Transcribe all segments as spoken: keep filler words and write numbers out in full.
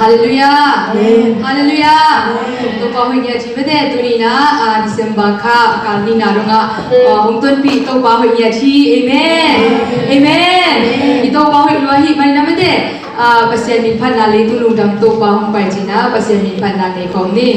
Halleluiah. Amen. Halleluiah. Amen. Topa hoih ngiat hi mate, tuni in ah, ah, December kha kal nihna dong ah, ah, hong tonpih Topa hoih ngiat hi. Amen. Amen. Amen. I Topa hoih lua hi mai na mate, ah, Pasian min phatna, leitung lungdam Topa hong pai cih na, Pasian min phatna nei khawm ni.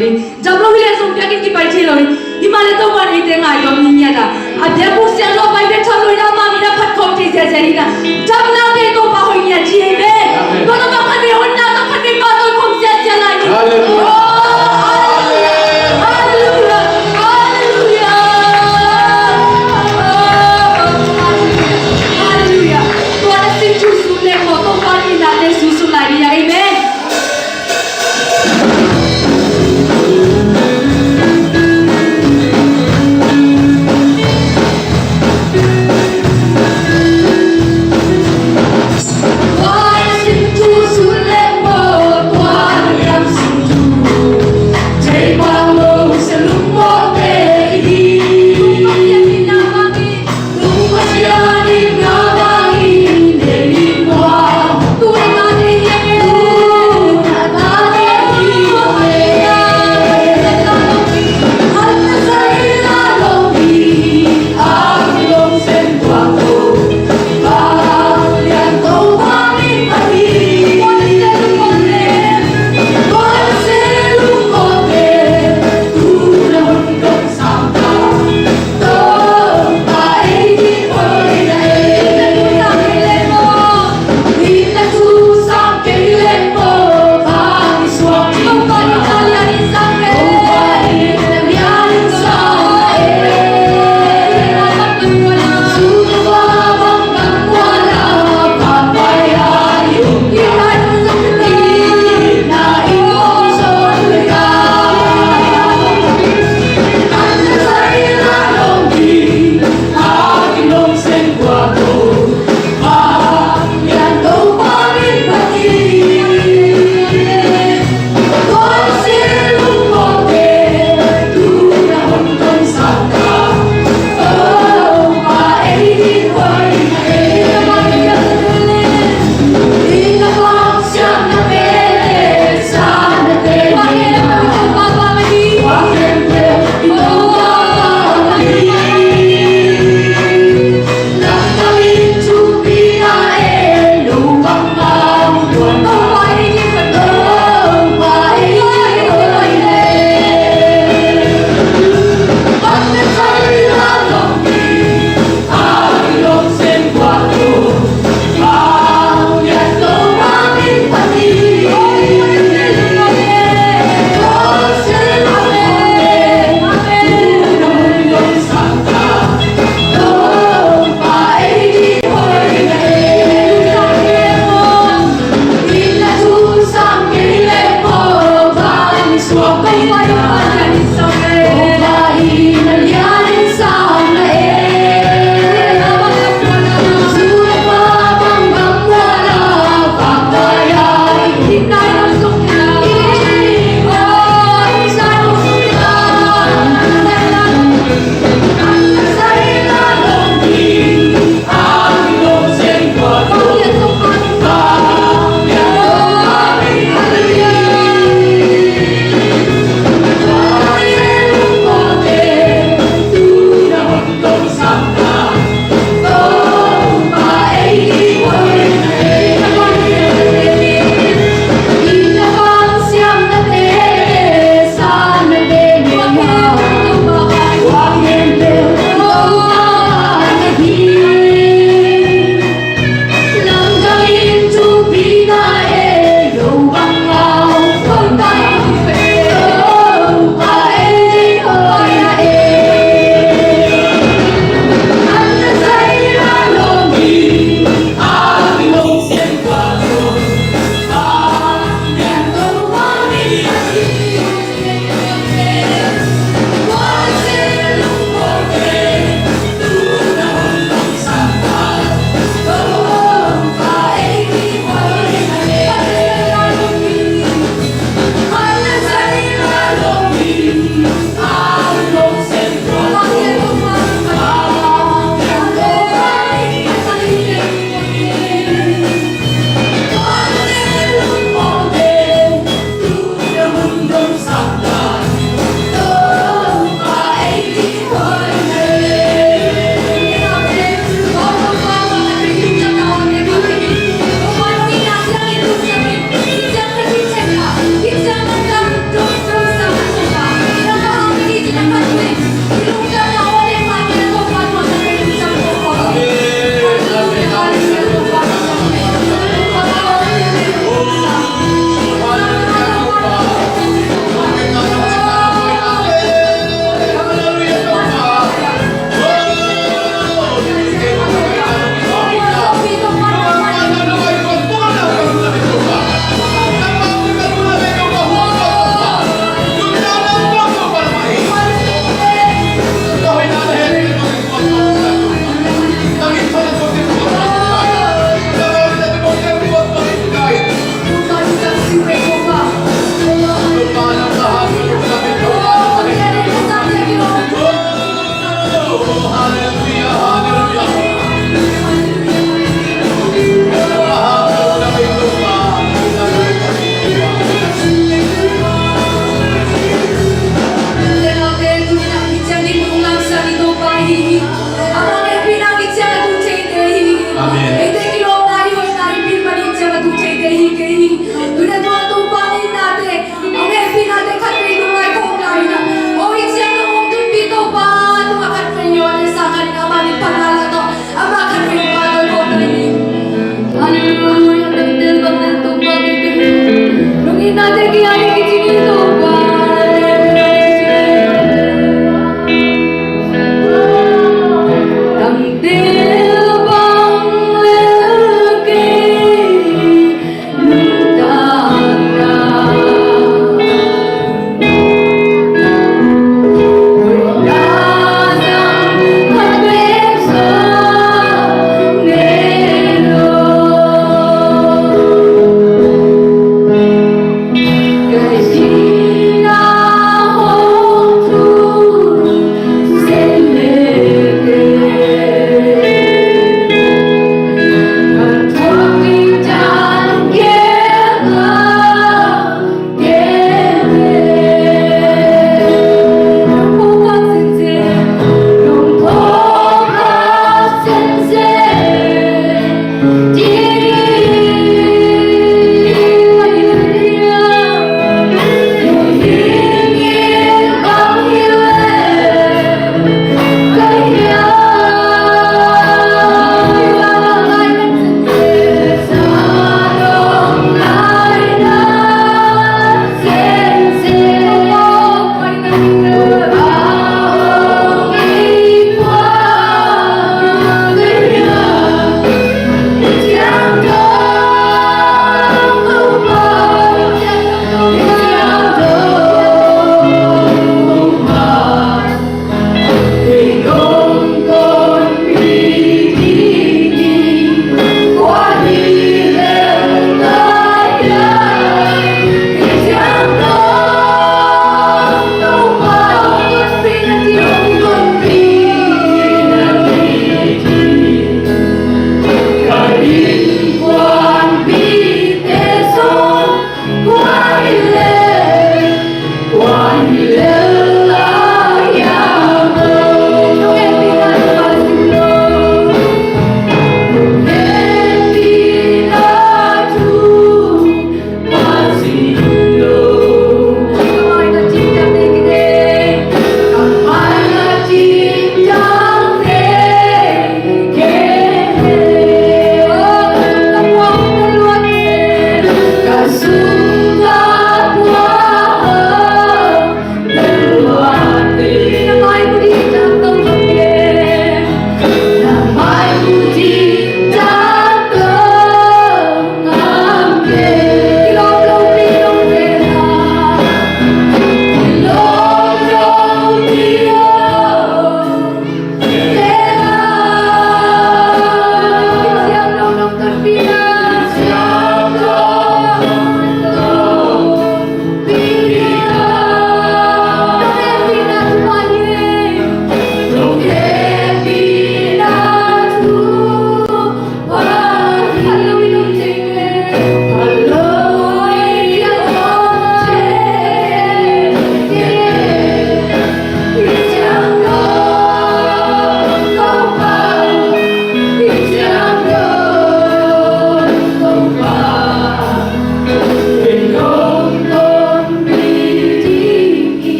Dam lo hi leh zong biakinn kipai thei lo hi. Himahleh Topa'n eite ngai kawm ni ngiat a, a biakbuk siangtho a pai bek tham lo in, ama min a phat khawm thei ziahziah hi in a, damnate Topa hoih ngiat ci hi ve. Amen. Tua Topa khatvei honna tawh khatvei pahtawi khawm ziahziah lai ni. Halleluiah. Oh, halleluiah. Halleluiah. Halleluiah. Oh, halleluiah. Halleluiah. Tua na sin thu sun leh maw, Topa in nate sun sun lai ni a. Amen.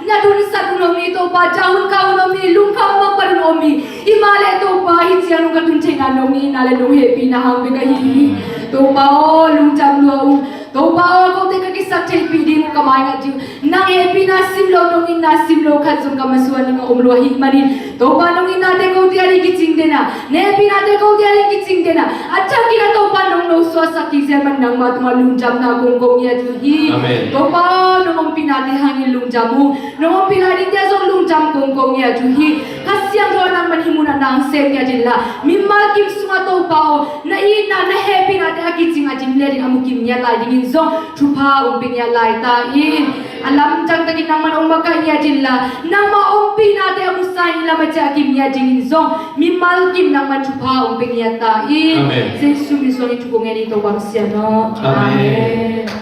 Na tun sat un om hi, Topa, dah hun kah un om hi, lungkham mahmah un om hi. Hi mah leh Topa, hih ciang nong ka tun theihna nong itna leh nong hehpihna hang bek ahi hi. Topa aw, lungdam lua ung. Topa aw, kote ka kisaktheihpih ding uh, ka maingat ding uh. Nang hehpihna sim lo, nong itna sim lo khat zong ka masuan ding a om lua ahih manin, Topa, nong itnate kote ading kicing den a, na hehpihnate kote ading kicing den a, a thakin a Topa nong nosuahsak kik zel man nangmah tungah lungdamna kong ko ngiat uh hi. Amen. Topa aw, nong ompihnate hangin lungdam ung. Nong ompih lai dingte zong lungdam kong ko ngiat uh hi. Kha Siangtho nangman hih munah na hong sem ngiat inla, mimal kim sungah Topa aw, na itna, na hehpihnate a kicing a dim liatin a mu kim ngiat lai dingin zong thupha hong pia ngiat lai ta in. A lamdang takin nangman hong makaih ngiat inla, nangmah ompihnate a musa in lam a ciah kim ngiat dingin zong mimal kim nangman thupha hong pia ngiat ta in. Amen. Jesu min suangin thu kong ngen hi, Topa Pasian aw. Amen. Amen.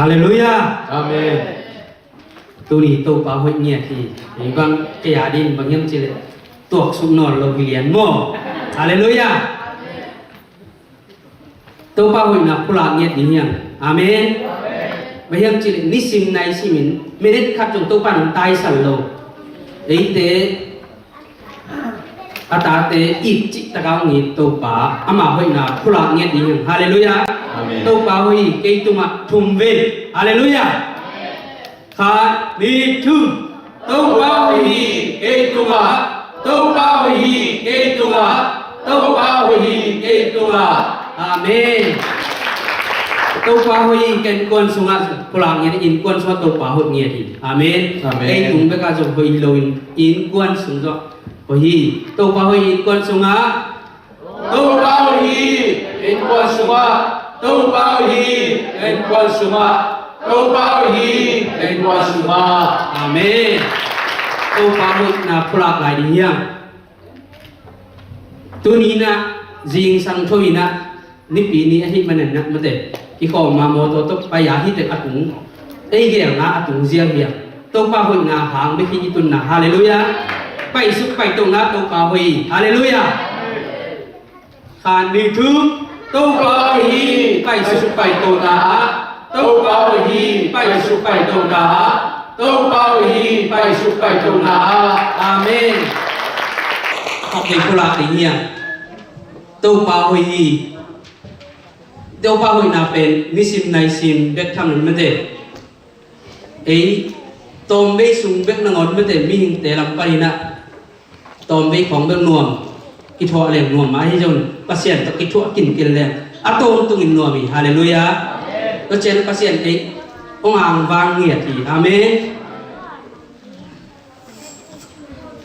Halleluiah. Amen. Tuni Topa hoih ngiat hi. Ei bang kei a ding bang hiam cih leh tuaksuk nawn lo hi lian maw. Halleluiah. Topa hoihna pulak ngiat ding hiam? Amen. Bang hiam cih leh nisim nai simin minute khat zong Topa nong taisan lo. Eite a tate it cihtak a hong it Topa, ama hoihna pulak ngiat ding hiam? Halleluiah. Amen. Topa hoih hi kei tungah thum vei. Halleluiah. Khat, nih, thum. Topa hoih hi kei tungah, Topa hoih hi kei tungah, Topa hoih hi kei tungah. Amen. Topa hoih hi ka innkuan sungah, pulak ngiat hi, innkuan sungah Topa hoih ngiat hi. Amen. Amen. Ei tung bekah zong hoih hi loin, innkuan sung zong hoih hi. Topa hoih hi innkuan sungah. Topa hoih hi innkuan sungah, Topa hoih hi innkuan sungah, Topa hoih hi innkuan sungah. Amen. Topa hoihna pulak lai ding hiam? Tuni in ah, zingsang tho in ah, Nipi ni ahih manin nak mate, kikhawm a mawtaw tawh pai a hih tek a tung, ei geelna a tung ziau hiam? Topa hoihna hang bek hi i tunna. Halleluiah. Paisuk paitona Topa hoih. Halleluiah. Khat, nih, thum. Topa hoih hi. Paisuk paitona ah, Topa hoih hi. Paisuk paitona ah, Topa hoih hi. Paisuk paitona ah. Amen. Khat vei pulak ding hiam? Topa hoih hi. Topa hoihna pen nisim naisim bek tham lo mate. Ei, tawmvei sung bek nangawn mate, mihingte lam panin ah tawmvei khawng bek nuam, kithuah leng nuam mah hi zong, Pasian tawh kithuah kinkel leng a tawntungin nuam hi. Halleluiah. Tua ciang Pasian ei hong angvang ngiat hi. Amen.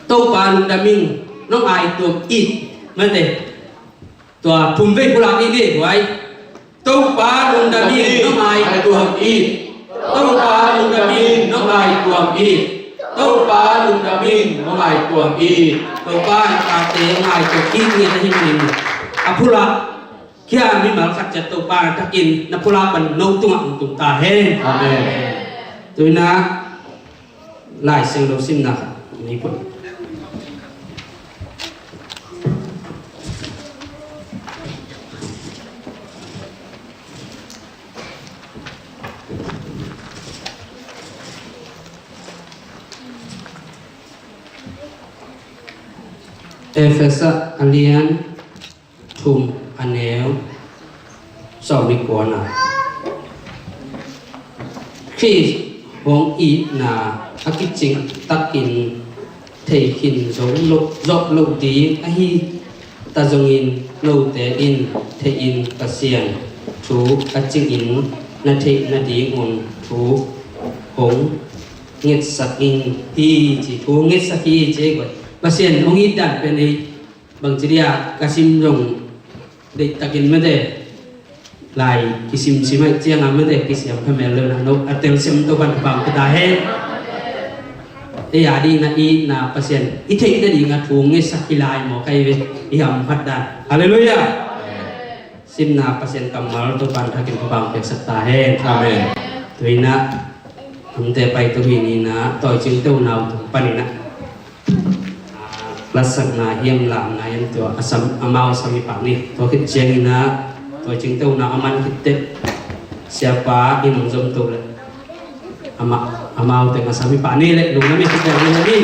Topa lungdam ing, nong aituam it. Mate. Tua thum vei pulak ing ei, guai. Topa lungdam ing, nong aituam it. Topa lungdam ing, nong aituam it. Topa lungdam ing, nong aituam it. Topa na tate hong aituam it ngiat ahih manin, a pulak khia mimal khat ciat Topa na takin, na pulak pan no tungah hong tung ta hen. Amen. Tu in ah, Lai Siangtho simna khat nei phot. Efesa a lian thum, a neu sawm le kuana, Khrih hong itna a kicing takin thei khin zo lo, zo lo ding ahi ta zongin, note in thei in Pasian thu a cingin na theih nadingun thu hong ngetsak ing hi ci, thu hong ngetsak hi ci. Pasian hong it dan pen ei bangci dia ka sim zong deihtakin mate, lai kisimsim ahih ciangin mate, kisiam kha mel lo na, no a telsiam Topan pang ka ta hen. Ei a dingin a itna Pasian i theih nadingin a thu ngetsak hi lai maw, ka hi ve, i hamphat dan. Halleluiah. Simna Pasian kammal Topa'n thakin thupha piaksak ta hen. Amen. Tu-in a, hangte pai tu hi ni in a, Tawi Cing Te unau tung panin a, ah, latsakna hiam, lamna hiam, tua a sam, amau sam hi pah ni. Tua khit ciangin a, Tawi Cing Te unau a man khit teh, siapa in hong zom to leh, amau, amau teng a sam hi pah ni leh, lungdam i ci ciangin a ni.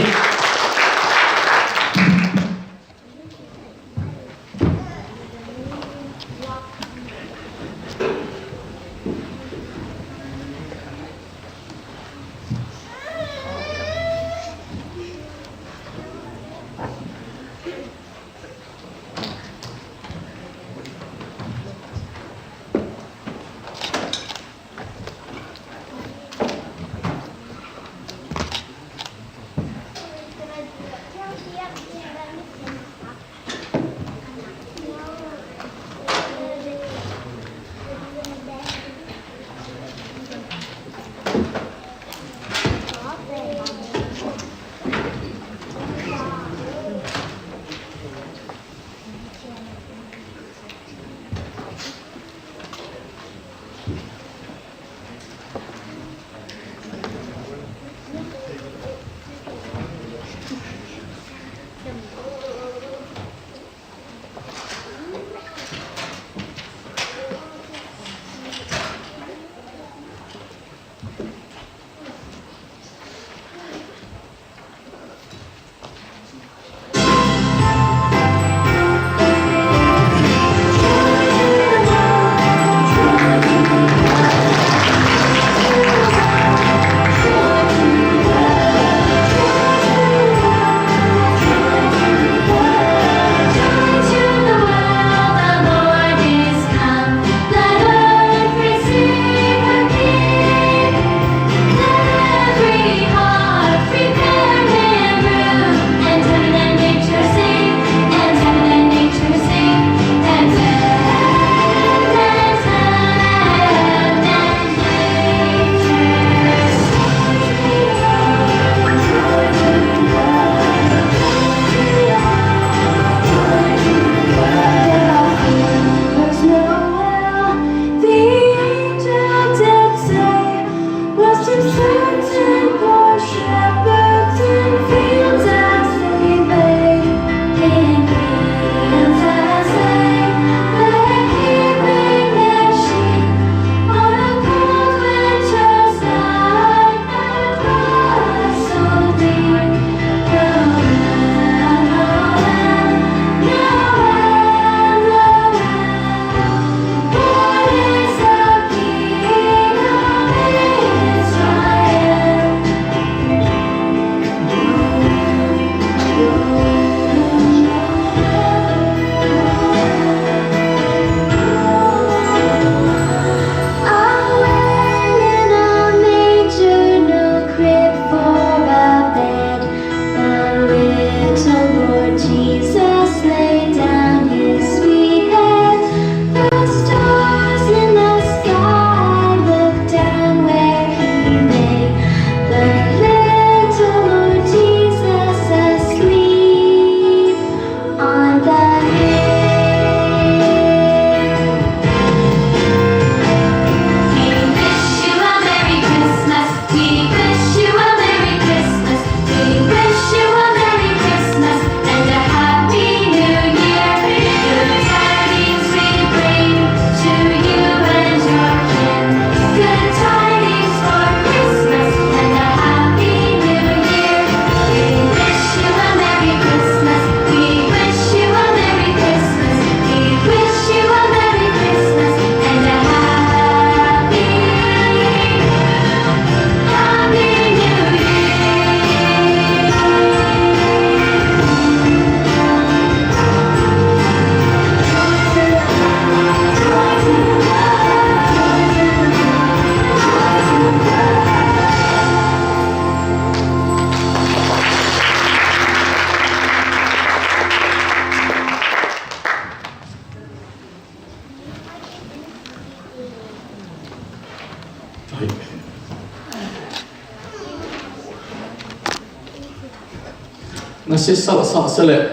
Na si sawhsawh se leh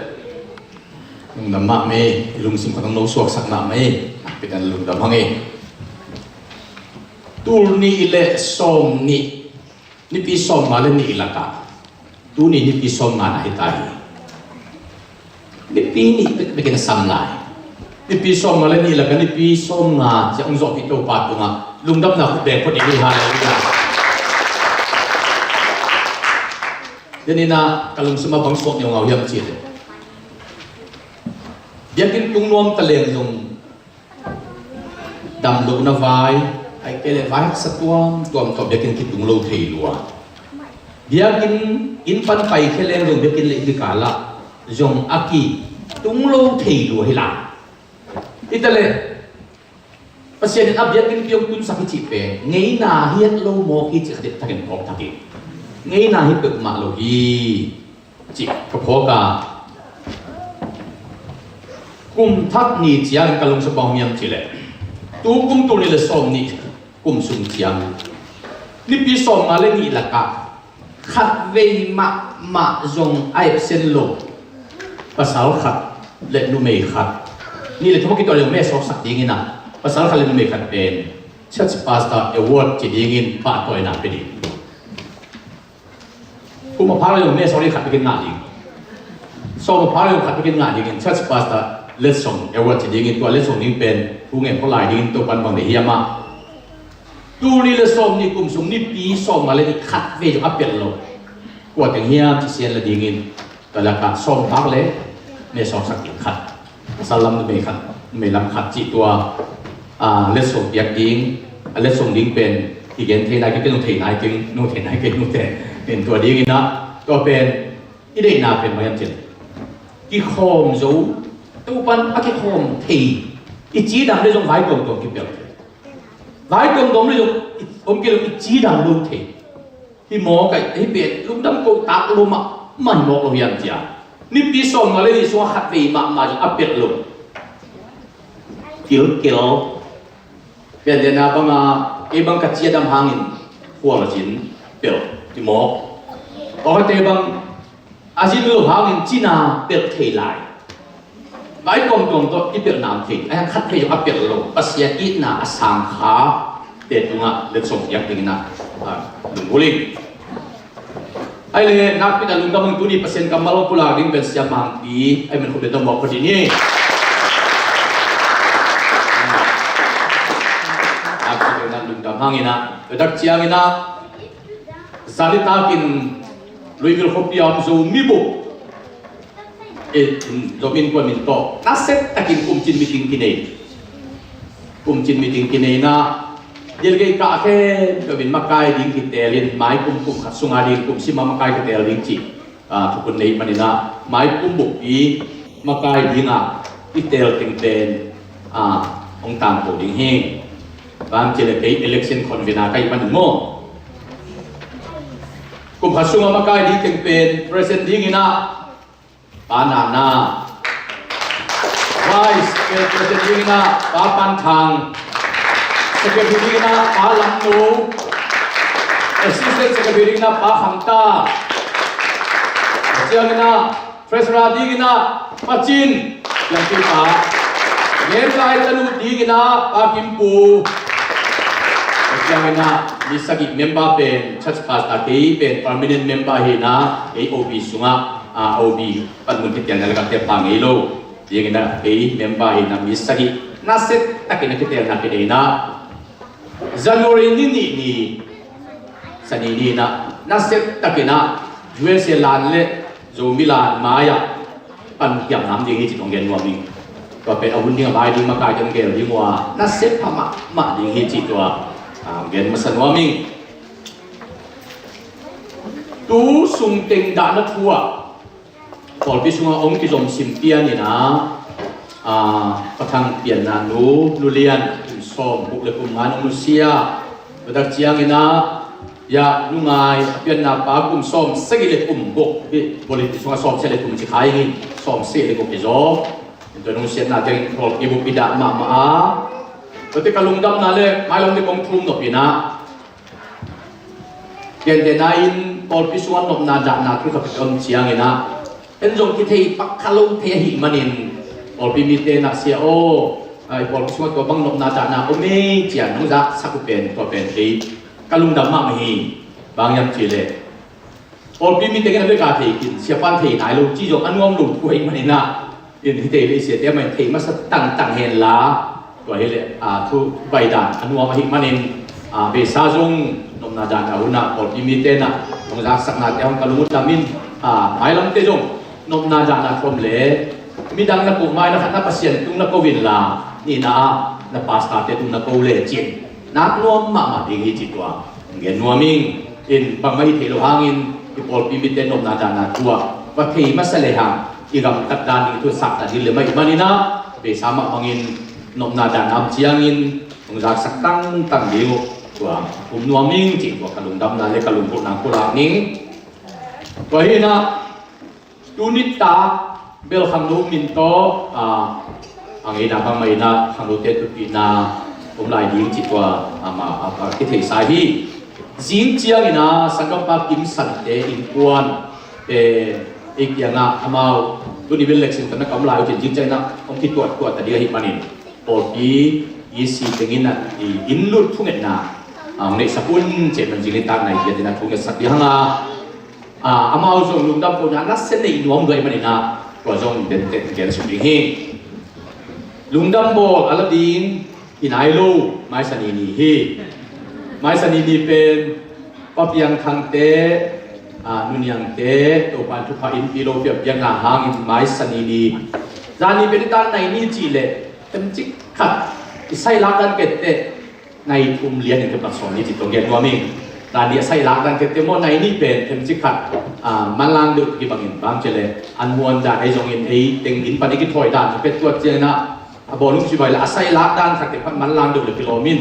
lungdam mahmah ei, i lungsim khat hong no suaksak mahmah ei. Nakpi takin lungdam hang ei. Tul nih le sawm nih, nipi sawm nga le nih lakah tuni nipi sawm nga na hi ta hi. Nipi nih bekbek in a sam lai. Nipi sawm nga le nih lakah nipi sawm nga ciang hong zawhpih Topa tungah lungdamna khut beng phot ding hi. Halleluiah. Deninah ka lungsim ah bang suak ngiaungau hiam cih leh, biakinn tung nuam ta leng zong dam lohna vai, ahih kei leh vai haksa tuamtuam tawh biakinn kitung lo thei lua. Biakinn inn pan paikhia leng zong biakinn le inn kikal ah zong a kitung lo thei lua hi lai. Hi ta leh Pasian in a biakinn pi hong tunsak hi cih pen ngeina hi het lo mawk hi cih khat in thak in phawk thak hi. Ngeina hi peuhmah lo hi cih ka phawk a. Kum thak ni ciangin ka lungsim bang hiam cih leh, tu kum tul nih le sawm nih kum sung ciang nipi sawm nga le nih lakah khatvei mahmah zong a absent lo pasal khat le numei khat, nih le thum a kituak le zong meh sawksak dingin ah pasal khat le numei khat pen Church Pastor Award ci dingin pahtawina pia ding. Kum a phak le zong meh sawk ding khat bekin ngah ding. Sawm a phak le zong khat bekin ngah dingin Church Pastor Letsong Award ci dingin, tua letsong ding pen thu ngen khualai dingin Topan bang deih hiam ah. Tul nih le sawm nih kum sung nipi sawm nga le nih khatvei zong a pialh lo kua teng hiam ci sian la dingin, tua lakah sawm phak le meh sawksak ding khat, pasal lam numei khat, numei lam khat cih tua, a, letsong piak ding, a letsong ding pen kigen thei nai kei, kei zong thei nai kei, nong thei nai kei, nong thei. Pen tua dingin ah, tua pen i deihna pen bang hiam cih leh kikhawm zo, Topan a kikhawm thei, i cidam le zong vai tuamtuam kipial thei. Vai tuamtuam le zong i om kei lo, i cidam lo thei. Hi mawk a, hi pen lungdam ko tak lo mahmah hi mawk lo hiam cia. Nipi sawm nga le nih sungah khatvei mahmah zong a pialh lo. Kilkel. Pian lianna banga, ei bang ka cidam hangin khual a cin pialh hi mawk. Tawhate bang a zin lo hangin cina pialh thei lai. Vai tuamtuam tawh i pialh nam thei, a khatvei zong a pialh lo. Pasian itna a sang kha te tungah letsong piak dingin ah, a, lunggulh ing. Ai le, nakpi takin lungdam hang. Tuni Pasian kammal hong pulak ding pen Siam Mangpi, ai men khut le tawh mawk pha ding hi. Nakpi takin lungdam hangin ah, tua tak ciangin ah, zan nitakin Louisville khuapi a om Zomi bup, eh, Zomi innkuan min tawh nasia takin kumcin meeting kinei. Kumcin meeting kineina, delegate kah khempeuh in makai ding kitel in, mai kum, kum khat sunga ding kum sima makai kitel ding cih, ah, thukhun nei manin ah, mai kum bup i makai dinga i tel teng pen, ah, hong tangko ding hi. Bang ci le kei election convener ka hih manin maw, kum khat sunga makai ding teng pen president dingin ah Pa Nana, vice president dingin ah Pa Pan Thang, secretary dingin ah Pa Lam No, assistant secretary dingin ah Pa Kham Ta, a ciangin ah treasurer dingin ah Pa Cin, piangpipa, ngenkai tanu dingin ah Pa Kim Pu, a ciangin ah mi sagih member pen church pastor, kei pen permanent member hi-in ah, kei O B sungah, ah, O B panmun kitelna lakah tepha ngei lo dingin ah, kei member hi-in ah mi sagih nasia takin a kitelna kinei-in ah, January ni nih ni, Sani ni-in ah nasia takin ah U S A lan le Zomi lan mai-ah pan hiam nam ding hi cih hong gen nuam ing. Tua pen a hun ding a mai ding makai ding gel ding uh a, nasia pha mahmah ding hi cih tua, ah, gen masa nuam ing. Tu sung teng dahna thu ah pawlpi sungah hong kizom sim pian in ah, ah, Pa Thang Pianna nu, Nu Lian, kum sawm guk le kum nga nong nusia. Tua tak ciangin ah, ya, Nu Ngai, a pianna pa kum sawm sagih le kum guk, pi, pawlpi sungah sawm sagih le kum ci kha ing in, sawm sagih le guk hi zaw. Tua nong siatna ciangin pawlpi bup i dah mahmah a. Tuate ka lungdamna le mailam te kong thum nop in ah, gentehna in pawlpi sungah nopna dahna thu khat om ciangin ah, En zong kithei pak kha lo thei ahih manin pawlpi mite na sia aw, a, i pawlpi sungah tua bang nopna dahna om ei ci-a nong zaksak uh pen tua pen kei ka lungdam mahmah hi. Bang hiam cih leh pawlpi mite in a bek a thei khin, siapa'n thei nai lo ci zong a nuam lo thu ahih manin ah, in hi thei le i siate mah in thei masa tangtang hen la, tua hi leh, a, thu bai dan a nuam ahih manin, a, beisa zong nopna dan a hun ah pawlpi mite na nong zaksaknate hong ka lung uh dam in, a, mailamte zong nopna dan a thom le midang na ko mai na khat na Pasian tung na ko in la, nihna ah na pastorte tung na ko le cin nak nuam mahmah ding hi ci tua gen nuam ing. In bangmah hi thei lo hangin i pawlpi mite nopna dan a thu ah va thei masa le hang i gamtat dan ding thu sakna ding le mah ahih manin ah, beisa mah bangin nopna dan a om ciangin hong zaksak tangtang ding uh tua thum nuam ing cih tua ka lungdamna le ka lungkhamna kong lak ning. Tua hi in ah, tu nitak bel khangno min tawh, a, a ngeina bangmah in ah khangnote thupina om lai ding cih tua, a, ma, a, a, kitheisa hi. Zing ciangin ah sanggampa Kim Sante innkuan pen ei kiangah amau tuni bel Lexington ah ka om lai uh cin, zing ciangin ah hong kituahtuah ta ding ahih manin pawlpi E C teng in ah i inn lut thungetna, a, hong neihsak un cih man zing nitak nai giat in ah thungetsak ding hang a, a, amau zong lungdam kohna nasia neih nuam lua ahih manin ah tua zong den teh gen suk ding hi. Lungdam bawl a la ding hi nai lo, maisani ni hi. Maisani ni pen Pa Piang Thangte, a, Nu Niangte Topa'n thupha innpi lo piakpiakna hangin maisani ni, zani pen nitak nai ni cih leh themcik khat i sailak dan ketteh nai thum lian in kipat sawm ni cih tawh gen nuam ing. Zani a sailak dan ketteh maw, nai ni pen themcik khat, a, manlang deuh kibangin bang ci leh an muan dan ei zongin ei teng inn pan i kithawi dan pet tuat ciangin ah a bawl nung ci bai le a sailak dan khat teng pan manlang deuh le kilawm in,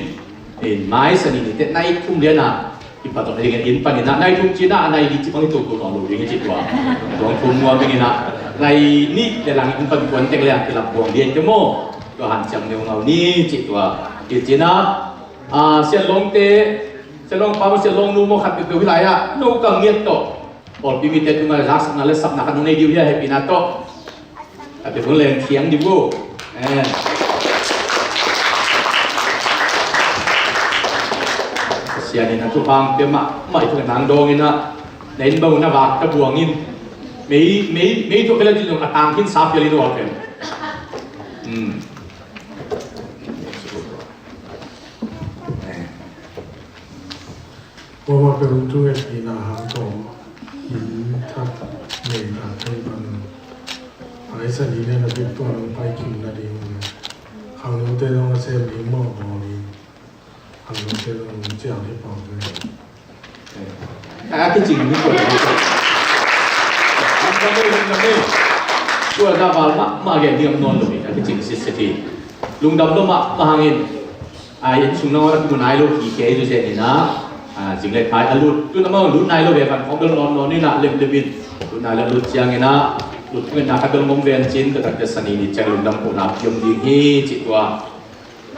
in maisani ni teh nai thum lian a kipat zong ding in pan in ah nai thum ci in ah a nai li ci bang hi toto nawn lo ding hi ci tua. Tuang thum nuam ding in ah nai nih le lang inn pan kuan teng le a kilap buang lian te maw. Tua hanciam ngeungau ni ci tua. Hi ci in ah, a, Sian Lawngte, Sian Lawng pa maw Sian Lawng nu maw khat peuhpeuh hi lai ah no ka ngiat tawh pawlpi mite tungah zaksakna le sapna khat nong nei ding uh hi a, hehpihna tawh. A te phun leng thiang ding uh. Eh. Sian in a thupha pia mahmah, i thu nang dawng in ah na inn bang uh na vak ka buang in. Mei, mei, mei thu bel a cin zong a tang khin sa phial in uh a pen. Hmm. Eh. Kuamah peuh thungetpihna hang tawh inn thak neihna thei pan maisani ni na bek tua nong pai khin nading khangnote zong a sem ding mawh bawl in khangnote zong ciang hi pawng ve. A kicing ni ko. Tua na val mahmah gen ding om nawn lo hi, a kicing sitset hi. Lungdam lo mahmah hangin a inn sung nangawn a kimu nai lo hi kei zawzen in ah, a, zing le thai a lut, tun amau lut nai lo ve, van khawng bel nawn nawn in ah lemlem in lut nai lo, lut ciangin ah lut thungetna khat bel ngom ven cin, tua takte sani ni ciang lungdam kohna kiom ding hi cih tua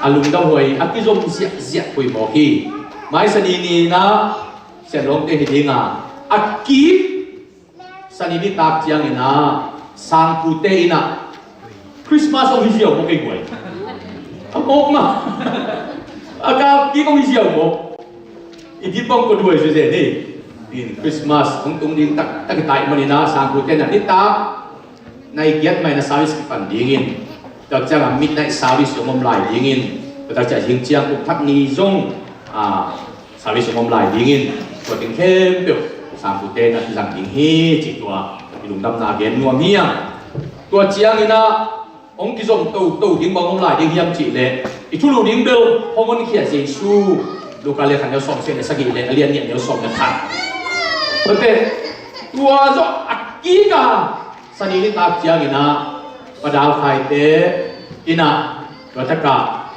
a lungdam huai a kizom ziahziah khui mawk hi. Mai sani ni in ah Sian Lawngte hi ding a, a kip sani nitak ciangin ah sangpute in ah Christmas hong hi ziau maw kei guai. A mawk mah. A kap kik hong hi ziau maw. I dip bang ko duai zuzen hi. In Christmas hong tung ding taktak hi ta ahih manin ah sangpute in ah nitak nai giat mai in ah service kipan dingin, tua ciangah midnight service zong om lai dingin, tua ciang zing ciang kum thak ni zong, a, service zong om lai dingin, tua teng khempeuh sangpute in ah kizang ding hi cih tua i lungdamna gen nuam hi hang. Tua ciangin ah hong kizom toto ding bang om lai ding hiam cih leh i thulu ding bel hong honkhia Jesu, Luka lekha neu sawm sia le sagih le a lian nih a neu sawm le khat. Tua teh tua zawh a kik a sani nitak ciangin ah Pa Dal Khaite in ah tua takah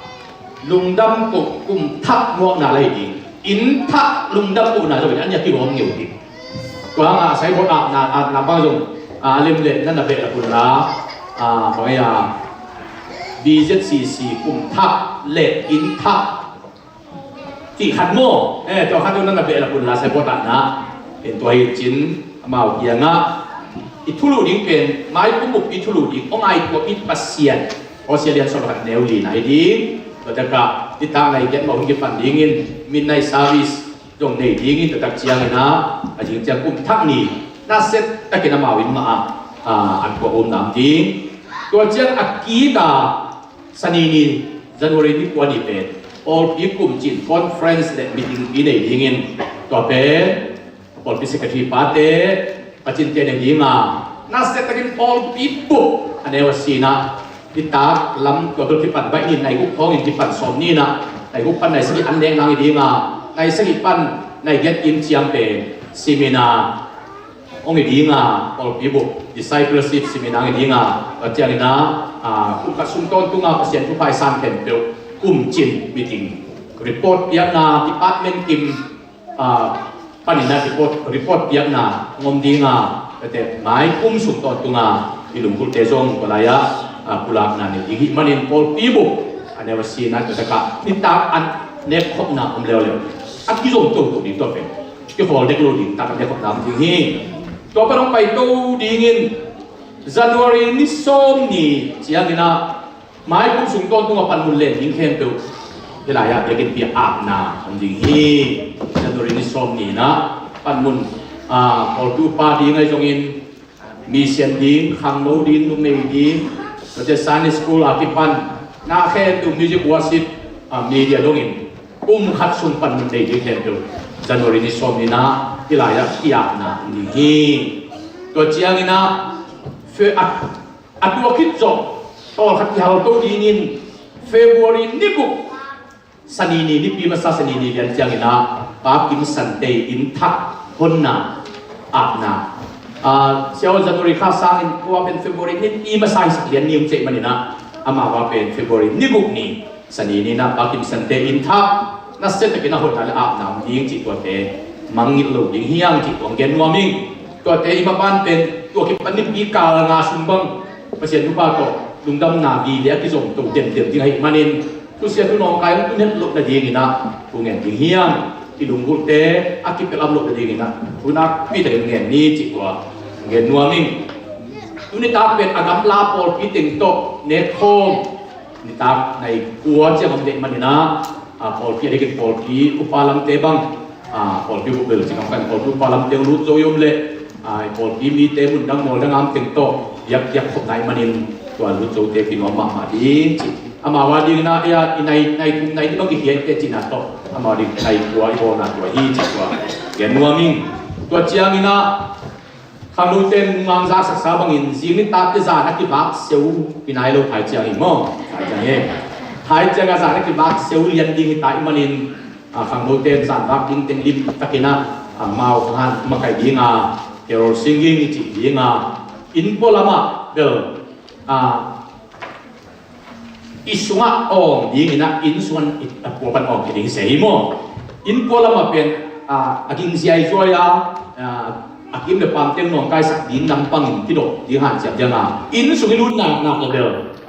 lungdam koh kum thak muakna la hi ding, inn thak lungdam kohna zong hi ding, an i a kilawm ngeu ding. Tua hangah a saibawt atna, atna bang zong a lem le na na beh la pun la, a, bang ei a B Z C C kum thak le inn thak cih khat maw? Eh, tua khat uh na na beh la pun la saibawt atna. En tua hi cin amau kiangah i thulu ding pen, maikum buppi thulu ding hong ngaihtuah mi Pasian, Hosea lian sawm le khat neu li na hi ding. Tua takah nitak nai giat mah hun kipan dingin midnight service zong nei dingin, tua tak ciangin ah a ding ciang kum thak ni nasia takin amau inn mah ah, ah, an kuak umna om ding. Tua ciang a kik a Sani ni, January ni kua ni pen pawlpi kumcin conference le meeting pi nei dingin, tua pen pawlpi secretary pate, pacinte nei ding a, nasia takin pawlpi bup a neu a si-in ah, nitak lam tua bel kipan baih ni, nai guk khawngin kipan sawm ni-in ah, nai guk pan nai sagih an nek nang hi ding a, nai sagih pan nai giat kim ciang pen seminar hong hi ding a, pawlpi bup discipleship seminar hong hi ding a, tua ciangin ah, ah, kum khat sung tawntung a Pasian thupha i san khempeuh kumcin meeting, report piakna, department kim, ah, panin ah report, report piakna hong om ding a, tua teh maikum sung tawntung a i lunggulhte zong tua lai-ah, ah, pulakna nei ding hi manin pawlpi bup a neu a si-in ah, tua takah nitak an nek khopna om leuleu, a kizom toto ding, tua pen kikhawl dek lo ding, tak an nek khopna om ding hi. Tua pan hong paito dingin January ni sawm ni ciangin ah maikum sung tawntung a panmun len ding khempeuh hih lai-ah biakinnpi ah apna om ding hi. January ni sawm ni-in ah panmun, ah, pawlpi upa ding ahi zongin, mission ding, khangno ding, numei ding, tua ciang Sunday school a kipan na khempeuh, music, worship, ah, media dongin kum khat sung panmun nei ding khempeuh January ni sawm ni-in ah hih lai-ah kiapna om ding hi. Tua ciangin ah fe-, a, a tua khit zawh tawlkhat kihalto dingin February ni guk, Sani ni, nipi masa Sani ni lian ciangin ah Pa Kim Sante inn thak honna apna. Ah, Sia January kha sangin tua pen February nipi masa hi sak lian ni om cih manin ah, amau a pen February ni guk ni, Sani ni-in ah Pa Kim Sante inn thak nasia takin a honna le apna om ding cih tuate mangngilh lo ding hi hang cih tua hong gen nuam ing. Tuate i maban pen tua kipan nipi kal nga sung bang Pasian thupha tawh lungdamna vei le a kizom to demdem ding ahih manin, thusia thu nawngkai hong tun het loh nadingin ah thu ngen ding hi hang. I lunggulhte a kipelh am loh nadingin ah thu nakpi takin ngen ni cih tua hong gen nuam ing. Tuni tak pen a gamla pawlpi teng tawh nek khawm nitak nai kua ciang om dek manin ah, ah, pawlpi a dikin pawlpi upa lamte bang, ah, pawlpi bup bel ci kam kan, pawlpi upa lamte lut zo i om leh, ah, pawlpi mite mun dang mual dang am teng tawh biak, biak khop nai manin tua lut zote kinuam mahmah ding ci. Amau a dingin ah, ei a, i nai, nai thum nai li bang kihiaite cihna tawh amau a ding nai kua i bawlna tua hi ci tua gen nuam ing. Tua ciangin ah khangnote nungak za saksa bangin zing nitak te zan a kivak seu hi nai lo, thai ciang hi maw? Thai ciang hi. Thai ciang a zan a kivak seu lian ding hi ta ahih manin, ah, khangnote zan vak ding teng lim takin ah, ah, amau hong han makaih ding a, carol singing i cih ding a, inn pua lamah bel, ah, i sungah awng dingin ah, inn sungah i, a pua pan awng kei ding hi se hi maw? Inn pua lamah pen, ah, a ging ziaizuai a, ah, a kim le pam teng nawngkaisak ding lampangin kidop ding hanciam ciang a, inn sung i lut naknak le bel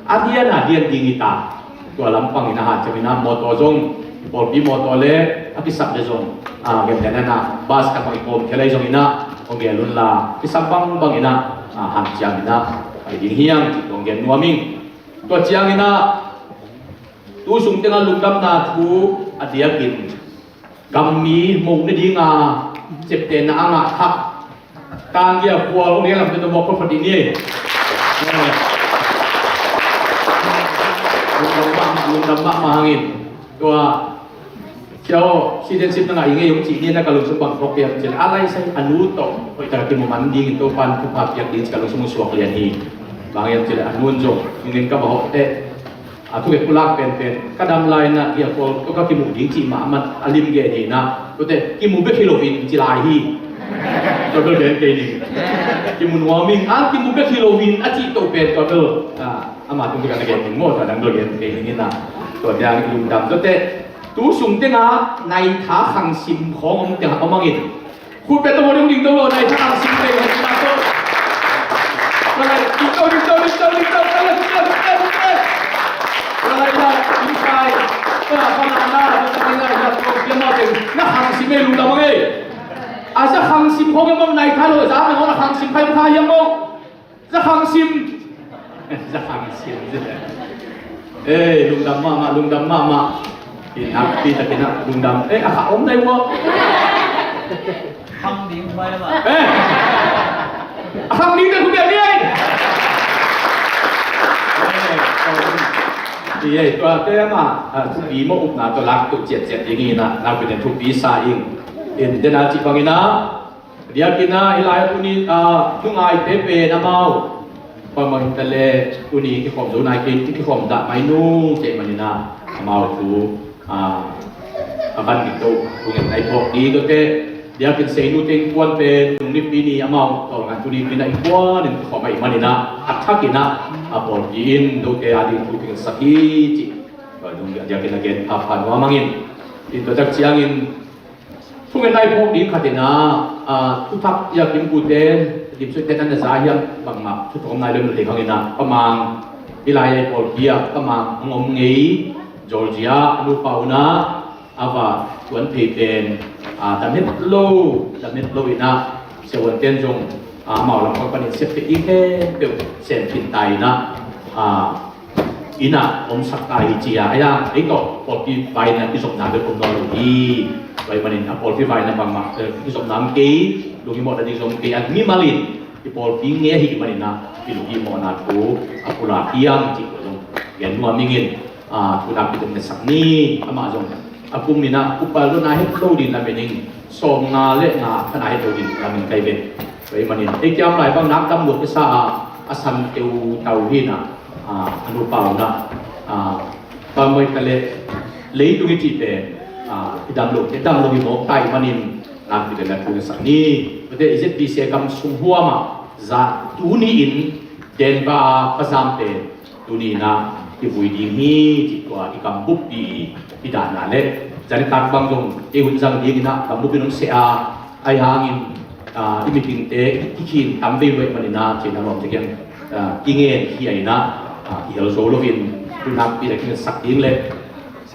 a dian a dian ding hi ta. Tua lampangin a hanciamin ah mawtaw zong, pawlpi mawtaw le a kisap le zong, ah, gen le nana bas khat bang i kawm thei lai zongin ah hong gen un la, kisap bangbangin ah, ah, hanciamin ah pai ding hi hang cih tua hong gen nuam ing. Tua ciangin ah tu sung tengah lungdamna thu a diakin gammi mo nading a ciaptehna a ngah thak Tangia khual hong lian lam te tawh mawk khual phat dih ni. Lungdam mahmah, lungdam mahmah hangin tua Sia aw, citizenship na ngah hi ngei ung cih ni na ka lungsim bang phawk hiam cih leh, a laisai a nu tawh hoih tak a kimu man dingin Topa'n thupha piak ding cih ka lungsim ung suak lian hi. Bang hiam cih leh a nu in zong nungin ka va hawh teh, a thugep pulak penpen ka dam lai-in ah Sia aw, tua ka kimu ding cih mahmah a lim gen hi na. Tuate kimu bek hi loin ci lai hi. Tua bel gen kei ning. Kimu nuam ing, a kimu bek hi loin a cih to pen tua bel, ah, ama tung teh ka na gen ning maw, tua dang bel gen kei ning in ah. Tua ciang i lungdam tuate. Tu sung tengah nai tha khang sim khawng om tengah om hangin, khut beng tawh ding ding to lo, nai tha khang sim teng hang sim to. Nai ding to, ding to, ding to, ding to, ding to, ding to, ding to. Nai tha, ding tai. Tua khang na, na, na, na, na, na, na, na, na, khang sim ei lungdam hang ei. A za khang sim khawng om, nai tha lo, za meng om, khang sim khai kha hiam maw? Zakhang sim. Zakhang sim. Eh, lungdam mahmah, lungdam mahmah. Inn ah pi takin ah lungdam. Eh, a kha om dai ua. Khang ding mai ma. Eh. A khang ding dai hu biak ni ai. Eh, tua te ama, ah, thupi mawh upna tawh lak tuh ciatciat ding hi na, nakpi ten thupi sa ing. In den a cih bangin ah, diakin ah, hi lai a tuni, ah, nungaite pen amau. Pamang ta le tuni kikhawm zo nai kei, kikhawm dah mai nung cih manin ah, amau thu, ah, a van ding to, thu ngen nai phawk ding to te. Diakin seinu teng kuan pen, nung nipi ni amau, tawlngan tuni pi na i kuan in kikhawm ahih manin ah, a thakin ah, a pawlpi in, note a ding thu kingensak hi cih. Tua nung diakin a gen phapha nuam ing. In tua tak ciangin, thu ngen nai phawk ding khat in ah, ah, thuthak i a kimpute, limsuite nan na za hiam bangmah, thu thawm nai lem thei khang in ah, Pamang, hi lai a i pawlpi ah, Pamang hong om ngei, Georgia, a nupa un ah, a va tuan thei pen, ah, dam het lo, dam het lo in ah, siavuanten zong, ah, amau lam pang panin sep thei ding khempeuh, sem khin ta in ah, ah, inn ah omsak ta hi ci a, a yang, ei tawh, pawlpi vai in ah kizopna bek om nawn lo hi. Tua ahih manin a pawlpi vai in ah bangmah, eh, kizopna om kei, lunghimawhna ding zong om kei, a mimal in, i pawlpi ngei ahih manin ah, i lunghimawhna thu, a pulak hiam cih tua zong, gen nuam ing in, ah, thu nakpi tung ngetsak ni, amah zong, a kum in ah, upa lo na het lo ding lamen ing, sawm nga le nga, kha na het lo ding lamen kai ven. Tua ahih manin, ei kiam lai bang nak dam lo kisa a, a san teu tau hi na, ah, a nupa un ah, ah, bang mai ta le, leitung i cih pen, ah, i dam lo, i dam lo hi mawk ta ahih manin, nakpi tung ngetsak ni. Tua te i Z B C kam sung huam ah, za tuni in, Denver a pazam pen, tuni in ah kivui ding hi, cih tua i gambuppi i dahna le. Zanitak bang zong, ei hun zang ding in ah, gambuppi nong seh a, ahih hangin, ah, i meeting te, i khin tam vei vei manin ah, cih na lawm te kiang, ah, kingen hi a in ah, ah, i hel zo lo in, thu nakpi le kingetsak ding le.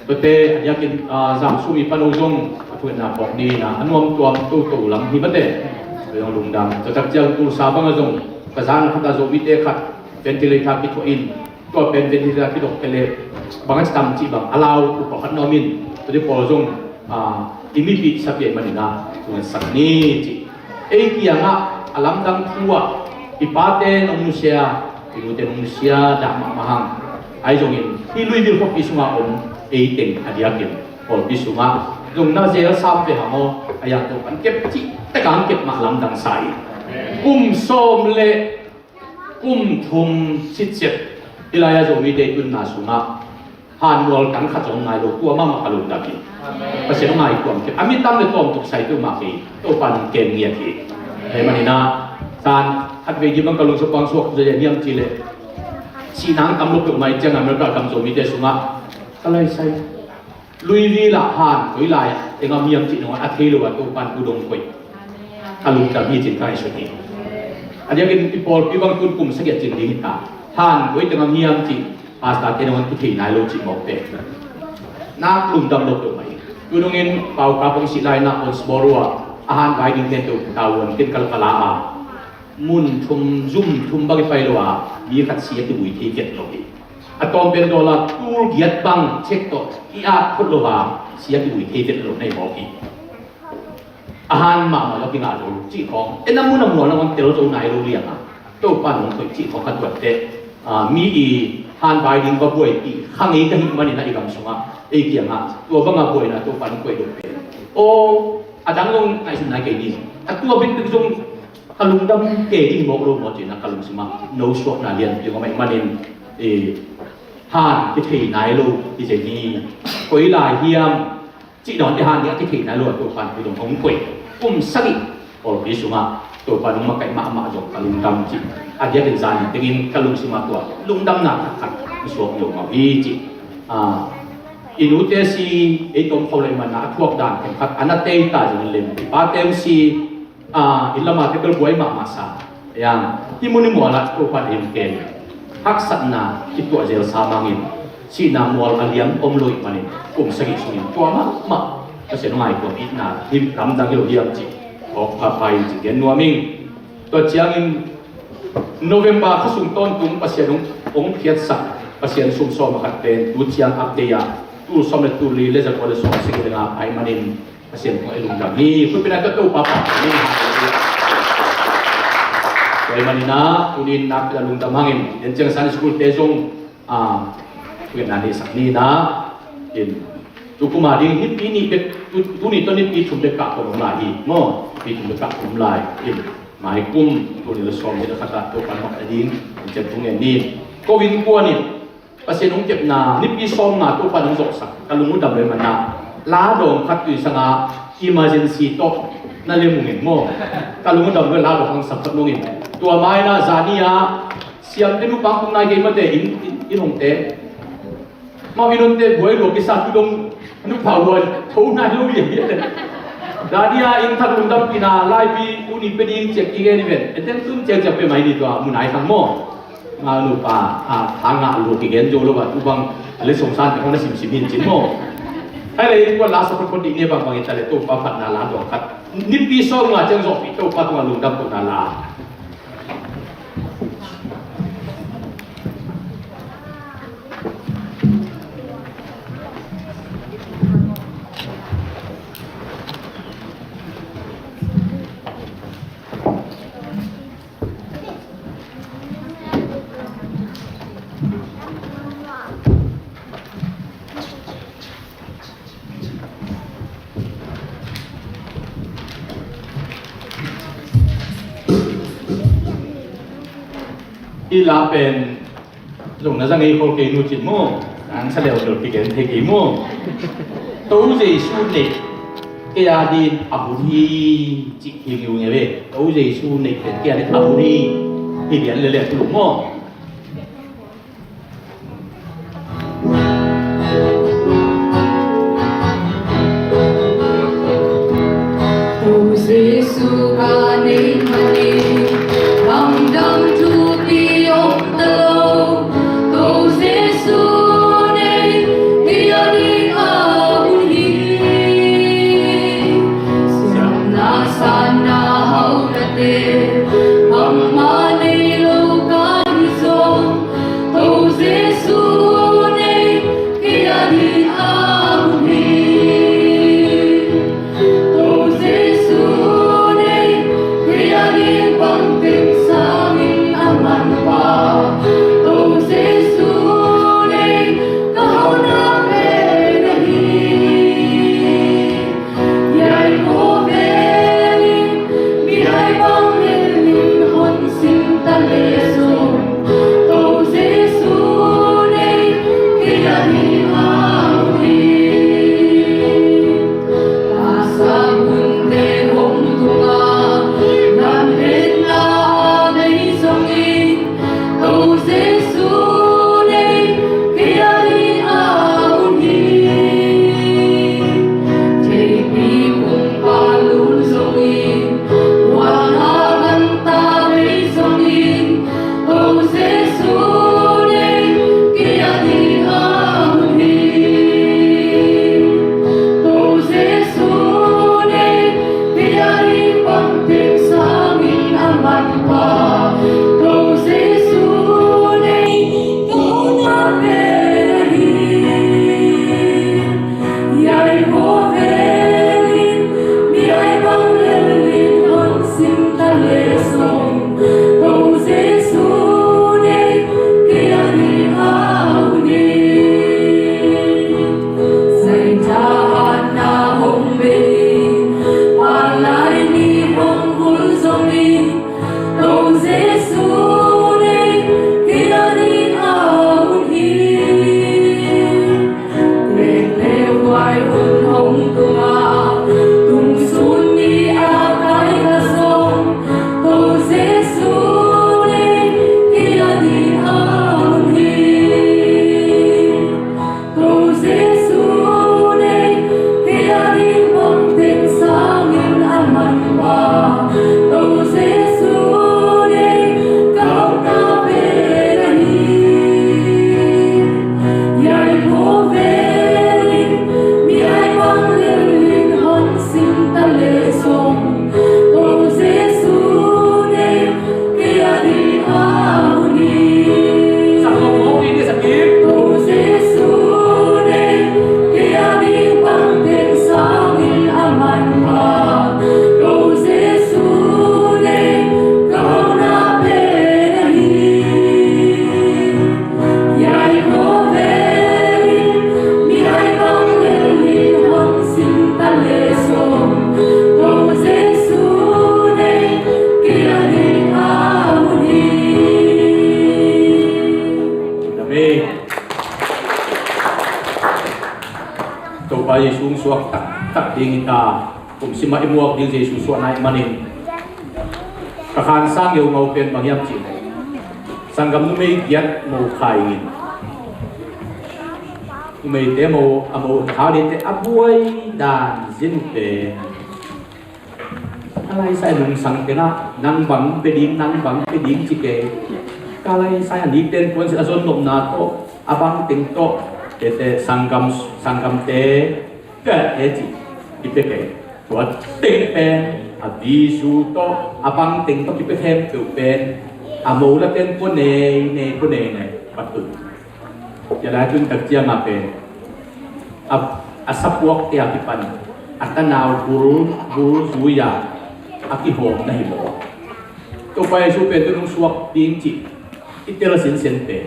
Tua te, a diakin, ah, zam sum i pan uh zong, a thu ngen nai phawk ni in ah, a nuam tuam toto lam hi mate. Tua zong lungdam. Tua tak ciang Tulsa bang a zong, ka zan khat a Zomite khat, ventilator kithuah in, tua pen ventilator kidok kei le, bang a ci tam cih bang, a lau upa khat na om in, tua te pawl zong, ah, i mipih sa pia ahih manin ah, thu ngetsak ni cih. Ei kiangah a lamdang thu ah, i pate nong nusia, i nute nong nusia, dah mahmah hang. Ahi zongin, hih Louisville khuapi sungah om, ei teng a diakin, pawlpi sungah zong na zel sam ve hang aw, a yang tua pan kep cih, tek ang kep mah lamdang sa hi. Kum sawm le kum thum sitset, hi lai a Zomite tunna sungah, han mual tang khat zong nai lo, tua mahmah ka lungdam hi. Pasian hong ngai tuam kei. A mi tam le tawm tuk sai peuhmah kei. Topa nong kem ngiat hi. Hei manin ah, tan khat vei ding bang ka lungsim pang suak zia hiam cih leh, sihna tam lo peuhmah i ciang America gam Zomite sungah ka lai sai. Louisville ah han koi lai teng a om hiam cih nong a thei lo a, Topa in thu dong koih. Ka lungdam hi cih ka ngaihsun hi. A diakin i pawlpi bang tun kum sagih a cin ding hi ta. Han koi teng a om hiam cih, pastor te nong a kithei nai lo cih mawk te. Nak lungdam lo peuhmah hi. Tu nungin Pau Kap hong sih lai in ah Owensboro ah, a han vai ding te tawh tavuan ken kal kal a, mun thum, zum thum bang i pai lo a, mi khat si a kivui thei vet lo hi. A tawm pen dollar tul giat bang check tawh i at phot lo a, si a kivui thei vet lo na hi mawk hi. A han mahmah lo kingah zo cih khawng, en a mun a mual na hong tel zo nai lo liang a, Topa nong koih cih khawng ka tuat teh. Ah, mi i han vai ding va buaipih kha ngei ka hih manin ah i gam sungah, ei kiangah tua banga buaina Topa nong koih lo pen. Aw, a dang zong ngaihsun nai kei ni. A tua bikbik zong ka lungdam kei ding mawk lo maw cih na ka lungsim ah no suakna lianpi om ahih manin, eh, han kithei nai lo hi zen hi. Koi lai hiam cih dawn te han ding a kithei nai lo a Topa in hong koih. Kum sagih pawlpi sungah Topa nong makaih mahmah zong ka lungdam cih. A diakin zan tengin ka lungsim ah tua lungdamna thakhat i suak lo mah hi cih. Ah, i nute si ei tawm kho lei man a thuak dan khat a na tei ta zong lem. I pate si, ah, i lama te bel buai mahmah sa. Yang, hih mun i mual ah Topa in hong kem. Haksatna i tuah zel sa mangin, sihna mual a liam om lo ih manin, kum sagih sungin tua mahmah Pasian hong ngai tuam itna, hih lamdang hi lo hiam cih phawk phapha in cih gen nuam ing. Tua ciangin, November kha sung tawntung Pasian hong, hong phiatsak Pasian sum sawm a khat pen tu ciang update ah tul sawm le tul li le za kua le sawm sagih le nga ahih manin Pasian kong i lungdam hi. Khutbetna ka Topa phat ni. Tua ahih manin ah tuni in nakpi tak lungdam hangin den ciang Sunday school te zong, ah, khutbetna neihsak ni in ah, in, tu kum a ding nipi nih bek, tu, tuni tawh nipi thum bek kah khawm lai hi maw? Nipi thum bek kah khawm lai in. Mai kum tul nih le sawm nih le khat ah Topa in hong pai ding in cian thu ngen ni. Ko innkuan in Pasian hong kepna nipi sawm nga Topa in hong zawhsak ka lung uh dam lo ahih manin ah la dawng khat tui sang a emergency tawh na lem ung in maw? Ka lung uh dam lo la dawng hong sak khat nung in. Tua mai in ah zani ah siamte nupa kong nai kei mate in, in, in hong te. Mau in hong te buai lua kisa tu dong nupa buai tho nai lo lian lian. Zani ah in thak lungdampihna laipi tuni pe ding ciang kigen hi ven. Enten tun ciang ciang pe mai ni tua mu nai khang maw? Nga nupa, a, a nga lu kigen zo lo ba, tu bang le song san te hong na simsim hin cin maw? Hai le in kuan la sa phot phot ding ni bang bang in ta le Topa phatna la dawng khat. Nipi sawm nga ciang zawhpih Topa tungah lungdam kohna la. Hih la pen zong na za ngei khol kei nu cin maw? Nang sa leu dol kigen thei kei maw? To Jesu neih kei a din a hun hi cih hi ngiu nge ve. To Jesu neih pen kei a din a hun hi. Hi lian lele tu maw? To Jesu ka neih manin, bangdang thupi om ta lo. To Jesu neih, kei a ding a hun hi. Siamna, sanna, haunate, bangmah nei lo ka hi. Topa Jesu suak taktak ding hi ta. Kum simah i muak ding Jesu suahna ahih manin ka khansang ngeungau pen bang hiam cih leh, sanggam numei giat mo khai in, numeite mo a mo kha dingte a buai dan zin pen a laisai lungsang tengah nang bang pe ding, nang bang pe ding ci ke. Ka laisai a niten puan sin a zon nopna tawh a bang teng tawh tete sanggam, sanggamte ka e ci i pe ke. Tua teng pen a visu tawh a bang teng tawh kipe khempeuh pen a mo la ten pua nei nei, pua nei nei, patun. Cia lai tun tak ciangah pen a, a sapuakte a kipan a tanau bul, bul zui-a a kihawm na hi maw? Topa Jesu pen tu nung suak ding cih i tel sinsen pen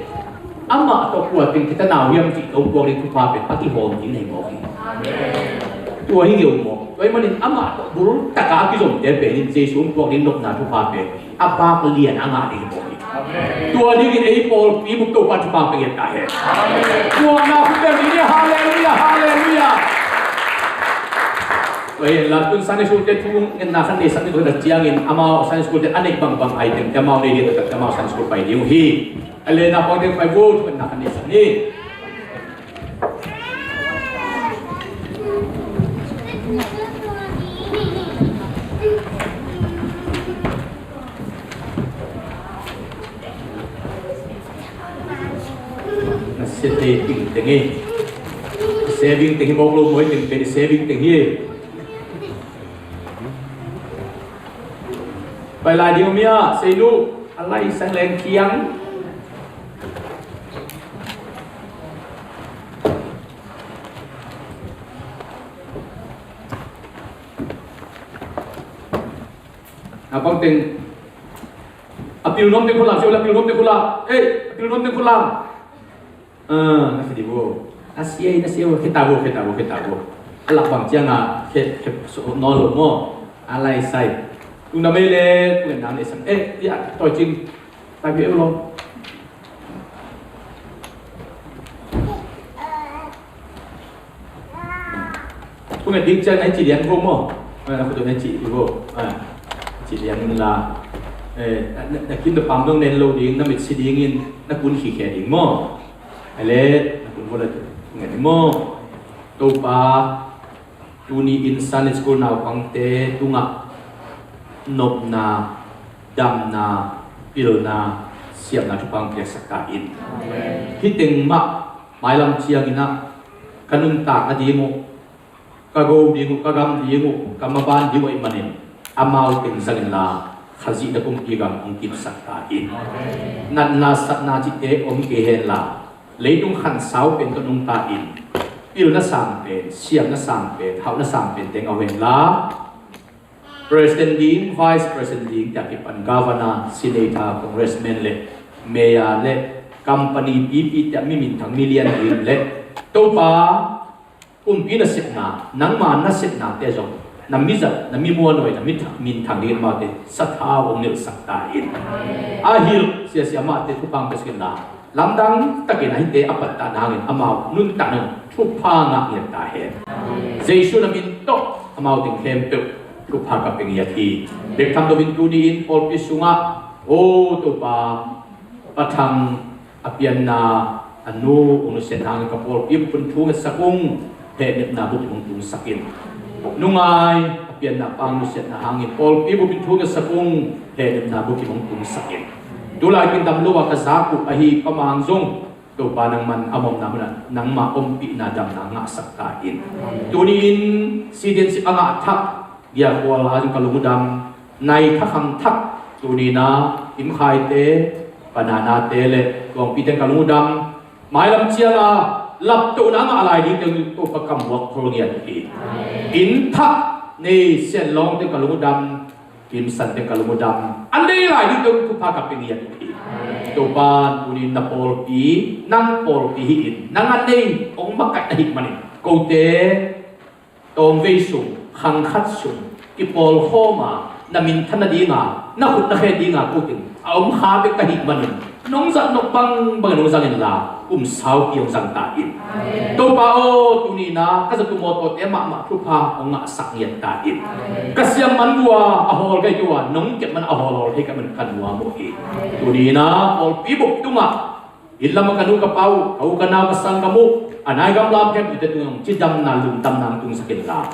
amah tawh kua teng kitanau hiam cih tawh puak ding thupha pen a kihawm ding na hi maw hi? Tua hi ngeu maw? Tua ahih manin amah tawh bul taka a kizomte pen in Jesu hong puak ding nopna thupha pen a bak lian a ngah ding hi maw hi? Tua dingin ei pawlpi buk Topa thupha pia ta hen. Tua na khut beng ding hi. Halleluia, halleluia. Tua hi la tun Sunday school te thu ngenna khan nei sak ni tua ciangin amau Sunday school te a neih bangbang ai teng te amau nei ding tua te amau Sunday school pai ding uh hi. A le na pang teng pai bu thu ngenna khan nei sak ni. Na sia te ting teng hi. Saving teng hi bawk lo maw, teng pen saving teng hi. Pai lai ding mi a sei lu a lai sang leng kiang. A bang teng a pil nuam teng khula, a pil nuam teng khula. Ei, a pil nuam teng khula. Ah, na khedi bo. A sia, na sia bo, kheta bo, kheta bo, kheta bo. A lak bang ciang a khe, khe so no lo mo. A lai sai. Tu na mei le, tu na ne sang. Eh, ya, toi cing. Tai bi lo. Kung a dik ciang na ci lian ko mo. Na ko na ci ko. Ah, ci lian la. Eh, na, na kin da pam dong nen lo ding, na mit si ding in, na kun khi khe ding mo. Ale, na kun ko la ngen mo. Topa, tuni in Sunday school naupangte tungah nopna, damna, pilna, siamna thupha piaksak ta in. Amen. Hih teng mah mailam ciangin ah ka nuntak nading uh, ka go ding uh, ka gam ding uh, ka maban ding uh ahih manin amau teng zangin la Khazih na kumpi gam hong kipsak ta in. Natna satna cihte om kei hen la, leitung khansau pen ka nungta in, pilna sang pen, siamna sang pen, hauhna sang pen teng au hen la, President ding, Vice President ding, tia kipan Governor, Senator, Congressman le Mayor le company pipi tia mi minthang million ding le Topa kumpi nasepna, nangma nasepnate zong na mizat, na mimuanhuai, na mitha-, minthang ding maute sathau hong nilhsak ta in. A hilh siasia mahte thupha pia suk in la, lamdang takin a hihte a pattah nangin amau nuntakna thupha ngah ngiat ta hen. Jesu na min tawh amau teng khempeuh thupha ka pia ngiat hi. Bek tham loin tuni in pawlpi sungah, O Topa, Pa Thang a pianna a nu hong nusiat hangin ka pawlpi bup in thu ngetsak ung, hehnepna bukim hong tungsak in. Nu Ngai a pianna pa hong nusiatna hangin pawlpi bup in thu ngetsak ung, hehnepna bukim hong tungsak in. Tulai kin dam lo a ka zak uh ahi Pa Mang zong Topa nangman a omna munah nangma ompihna damna ngahsak ta in. Tuni in citizenship a ngah thak Giakhual a zong ka lungdam, nai thakhang thak tuni na Kim Khaite, Pa Nanate le Tuangpite ka lungdam. Mailam ciang a laptohna a ngah lai dingte Topa kammuak khol ngiat uh hi. Inn thak nei Sian Lawngte ka lungdam, Kim Sante ka lungdam. A nei lai dingte thupha ka pia ngiat uh hi. Topa tuni na pawlpi, nang pawlpi hi in, nang a nei hong makaih ahih manin kote tawmvei sung, khang khat sung kipawlkhawm a, na minthan nadinga, na khut na khe dinga ko teng a om kha bek ka hih manin, Nong zat nop bangbang nong zang inla, kum saupi hong zang ta in. Topa aw, tuni in ah ka zatu mawtawte mahmah thupha hong ngahsak ngiat ta in. Ka siam man uh a, a hawl ka hi uh a, nong kep man a hawlhawl thei ka hi man ka nuam uh hi. Tuni in ah pawlpi bup tungah inn lam ah ka nu ka pa uh, ka u ka nau ka sanggam uh, a nai gamla khempeuhte tungah hong cidamna lungdamna hong tungsak inla,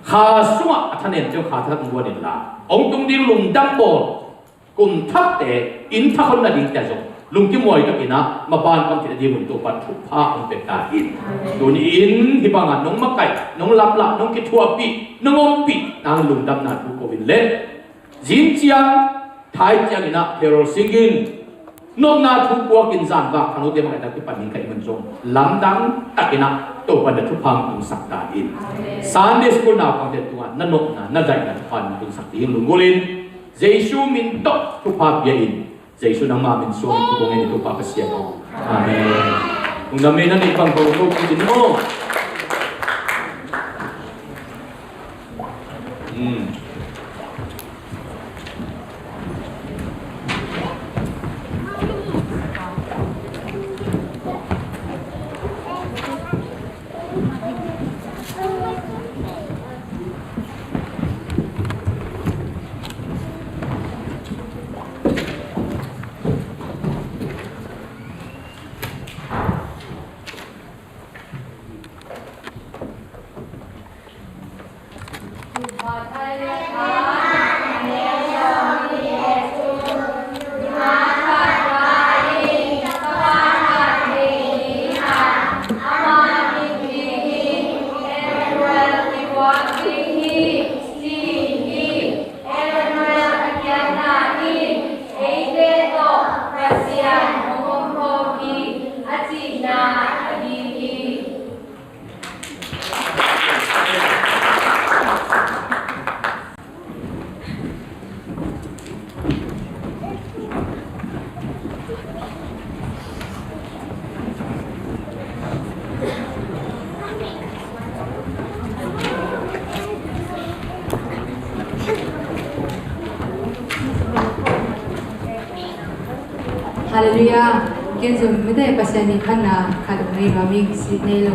kha sungah a thanemte hong kha thak hong guan inla, hong tung ding lungdam bawl kum thakte, inn thak honna dingte zong lungkim huai takin ah maban kam khit a ding un Topa thupha hong pia ta in. Tuni in hih bangah nong makaih, nong lamlah, nong kithuahpih, nong ompih nang lungdamna thu ko in le, zing ciang, thai ciangin ah carol singin, nopna thu puakin zan vak khangnote makaihna kipan ding ka hih man zong lamdang takin ah Topa na thupha hong tungsak ta in. Sunday school naupangte tungah na nopna, na daihna thupha hong tungsak ding lunggulh in, Jesu min tawh thupha pia in. Jesu nangma min suang in thu kong ngen in Topa Pasian aw. Amen. Lungdam ei, na neih bang ko lo kong cin maw. Hmm. Halleluiah. Ken zong mite Pasian min phatna khat nei lo, mi sit nei lo.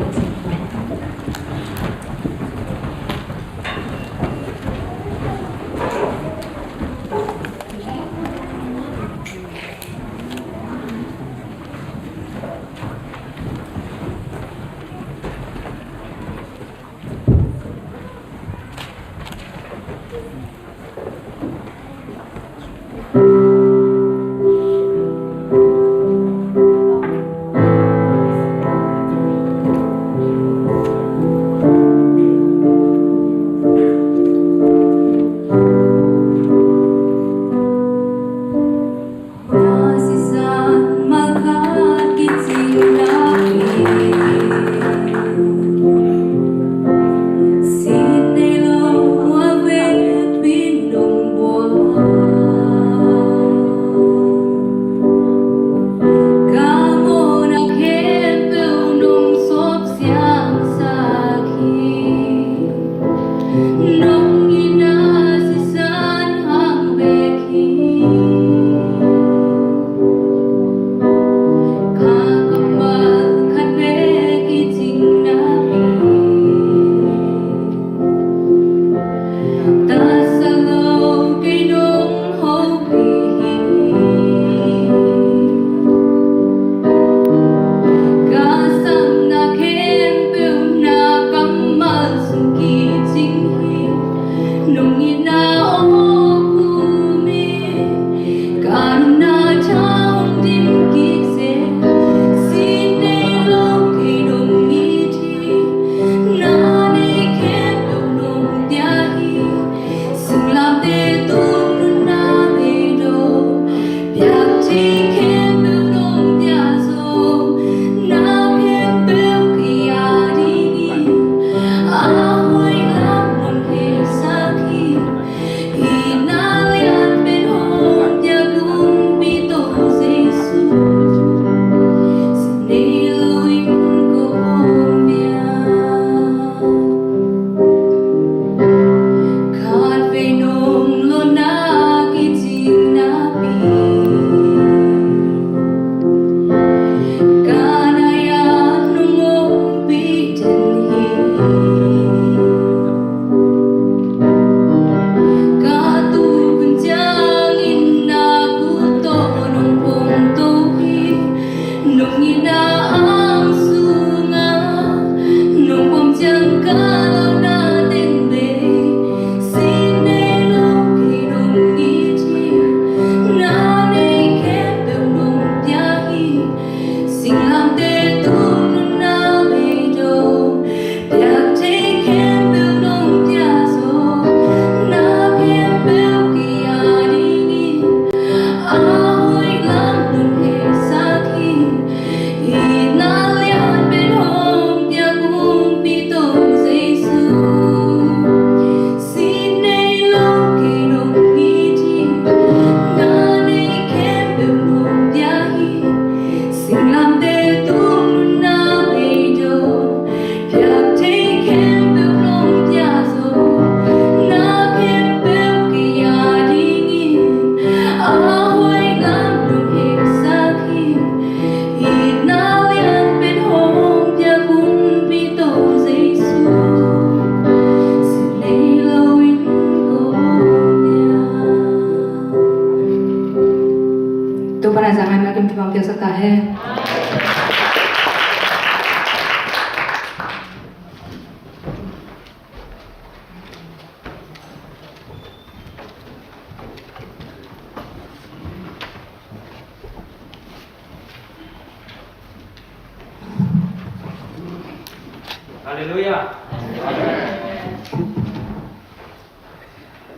Halleluiah.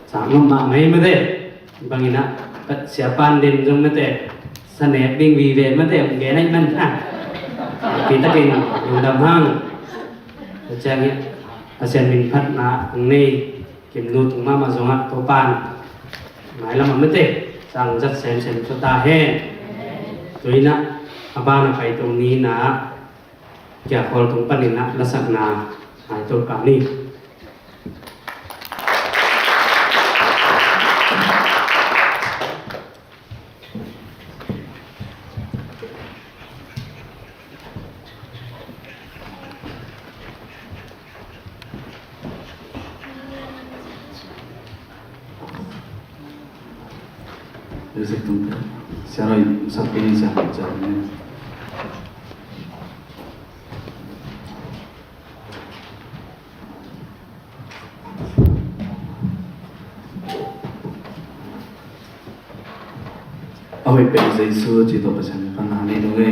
Sang ngam mahmah hi mate. Bangin ah, Pasian pan den zong mate, sanek ding vive mate, hong gen ahih man ah, kitakin lungdam hang. Tua ciangin Pasian min phatna hong nei Kimnu tung mahmah zongah Topan mailam ah mate, sang zat semsem tua ta hen. Tua in ah, a ban a paito ni in ah, Kiakhol tung panin ah lasakna ngai to ka ni. Music tung te. Siaroi, sakpi ni siaroi, siaroi ni. A hoih pen Jesu ci tawh Pasian phatna nei lo ve.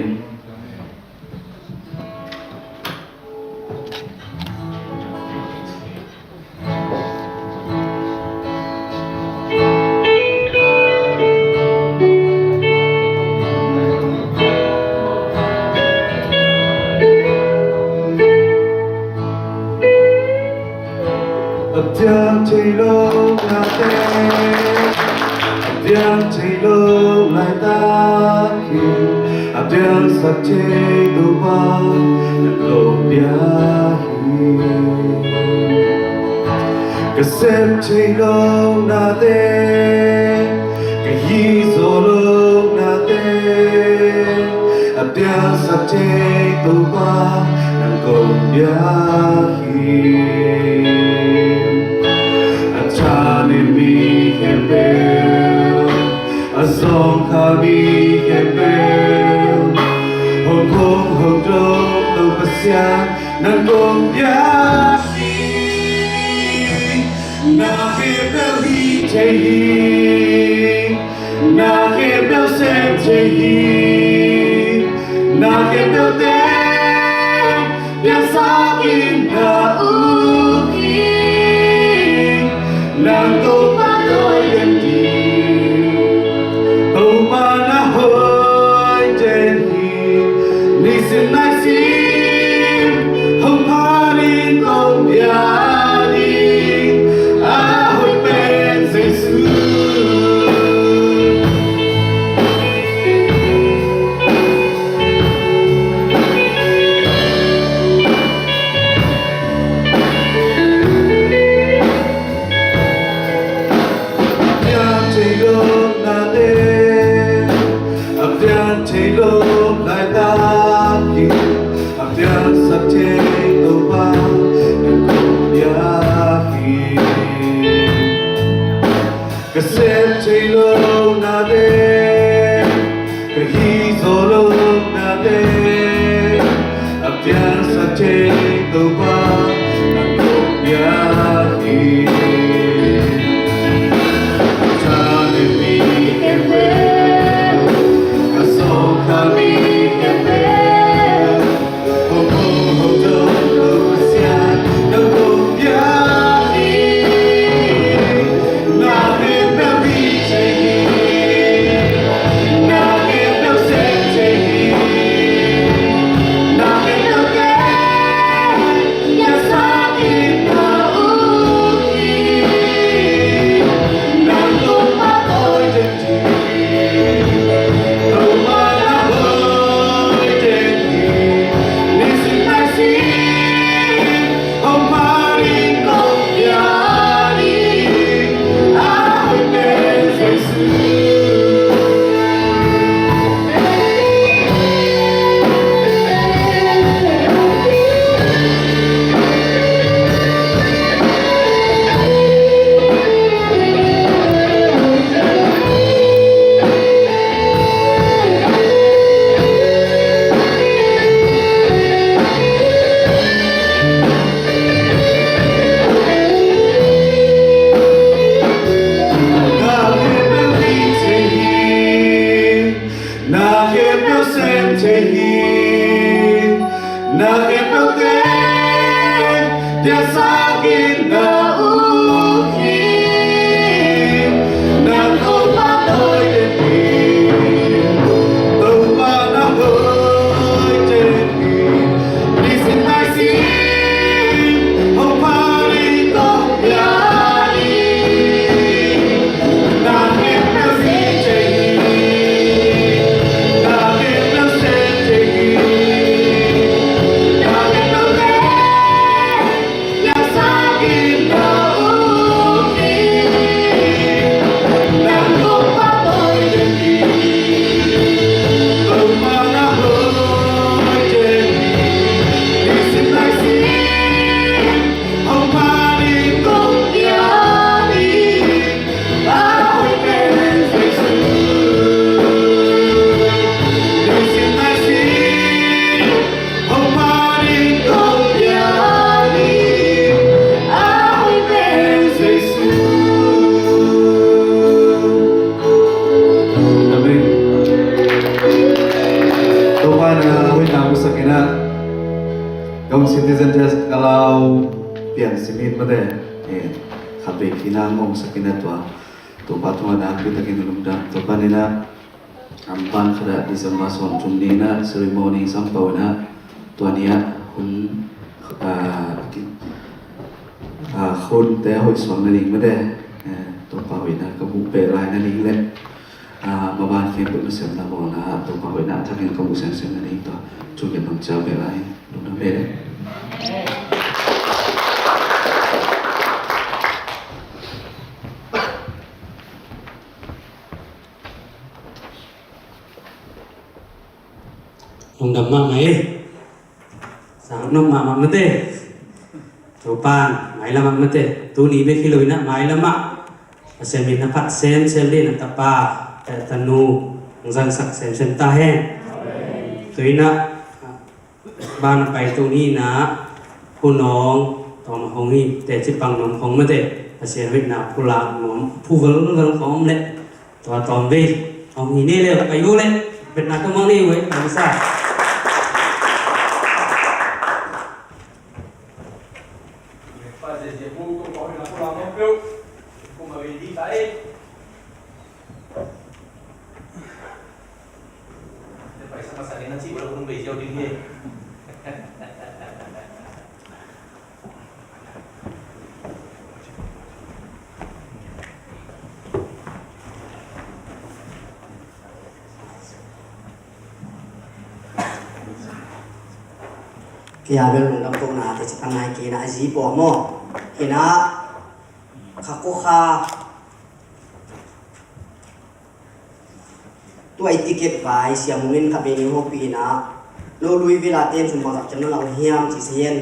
A piang thei lo nate, a piang thei lo laitak hi, a piangsak thei Topa nang kong bia hi. Ka sep thei lo nate, ka hi zo lo nate, a piangsak thei Topa nang kong bia hi. A tha ne mi khempeuh, a zawngkhal mi khempeuh, hong khong hong dong lo Pasian nang kong bia hi. Na khempeuh hi thei hi, na khempeuh sem thei hi, na khempeuh teng piangsakin na uk hi. Nang Topa dawi den ding, Topa na hoih den hi. Nisim naisim hong pha ding kong bia ding, a hoih pen Jesu. A piang thei lo nate, a piang thei lo laitak hi, a piangsak thei Topa nang kong bia hi. Ka sep thei lo nate, ka hi zo lo nate, a piangsak thei Topa nang kong bia hi. A tha ne mi khempeuh, a zawngkhal mi khempeuh, hong hong hong dong lo Pasian nang kong bia hi. Na khempeuh hi thei hi, na khempeuh sem thei hi, na khempeuh teng piangsakin na uk hi. Nang Topa dawi den hi. Topa na hoih den hi. Nisim naisim hong pha ding kong bia ding, a hoih pen Jesu. Na khempeuh sem thei hi, na khempeuh teng Amen. Topa in a hoihna musak in a, Kaung Citizen Church Kalau pian simin mate, eh, khat vei kina ngong sak in a tua, Topa tungah nakpi takin lungdam. Topa in a, am, van khat ah December sawm thum ni in a ceremony sam pah in a, tua ni a hun, ah, ki-, ah, hun te a hoih suak nading mate, eh, Topa hoihna ka muh peh lai nading le, ah, maban khempeuh nasepna bawlna ah Topa hoihna thakin ka muh semsem nading tua thu gen nong ciau peh lai, lungdam peh le. Lungdam mahmah e. Sang nop mahmah mate. Topan mailam ah mate. Tuni bek hi lo in a mailam ah Pasian min a phat semsem ding a tapa, eh, tanu hong zangsak semsem ta hen. Tu in a, ah, ban a pai tu ni in a, hun hong tawm hong hi, teci pang nuam khong mate, Pasian hoihna pulak nuam, phu velvel khong le, tua tawm vei hong hi ni le, pai u le, betna ka mang ni u e, pai sa. Kei a bel lungdam kohna teci pan nai kei in a, a zi pawh maw. In a, kha ko kha, tua i ticket vai Sia Mung in kha beng i hopih in a, no lui vila ten sum bangzah ciam na lau hiam ci sa hen.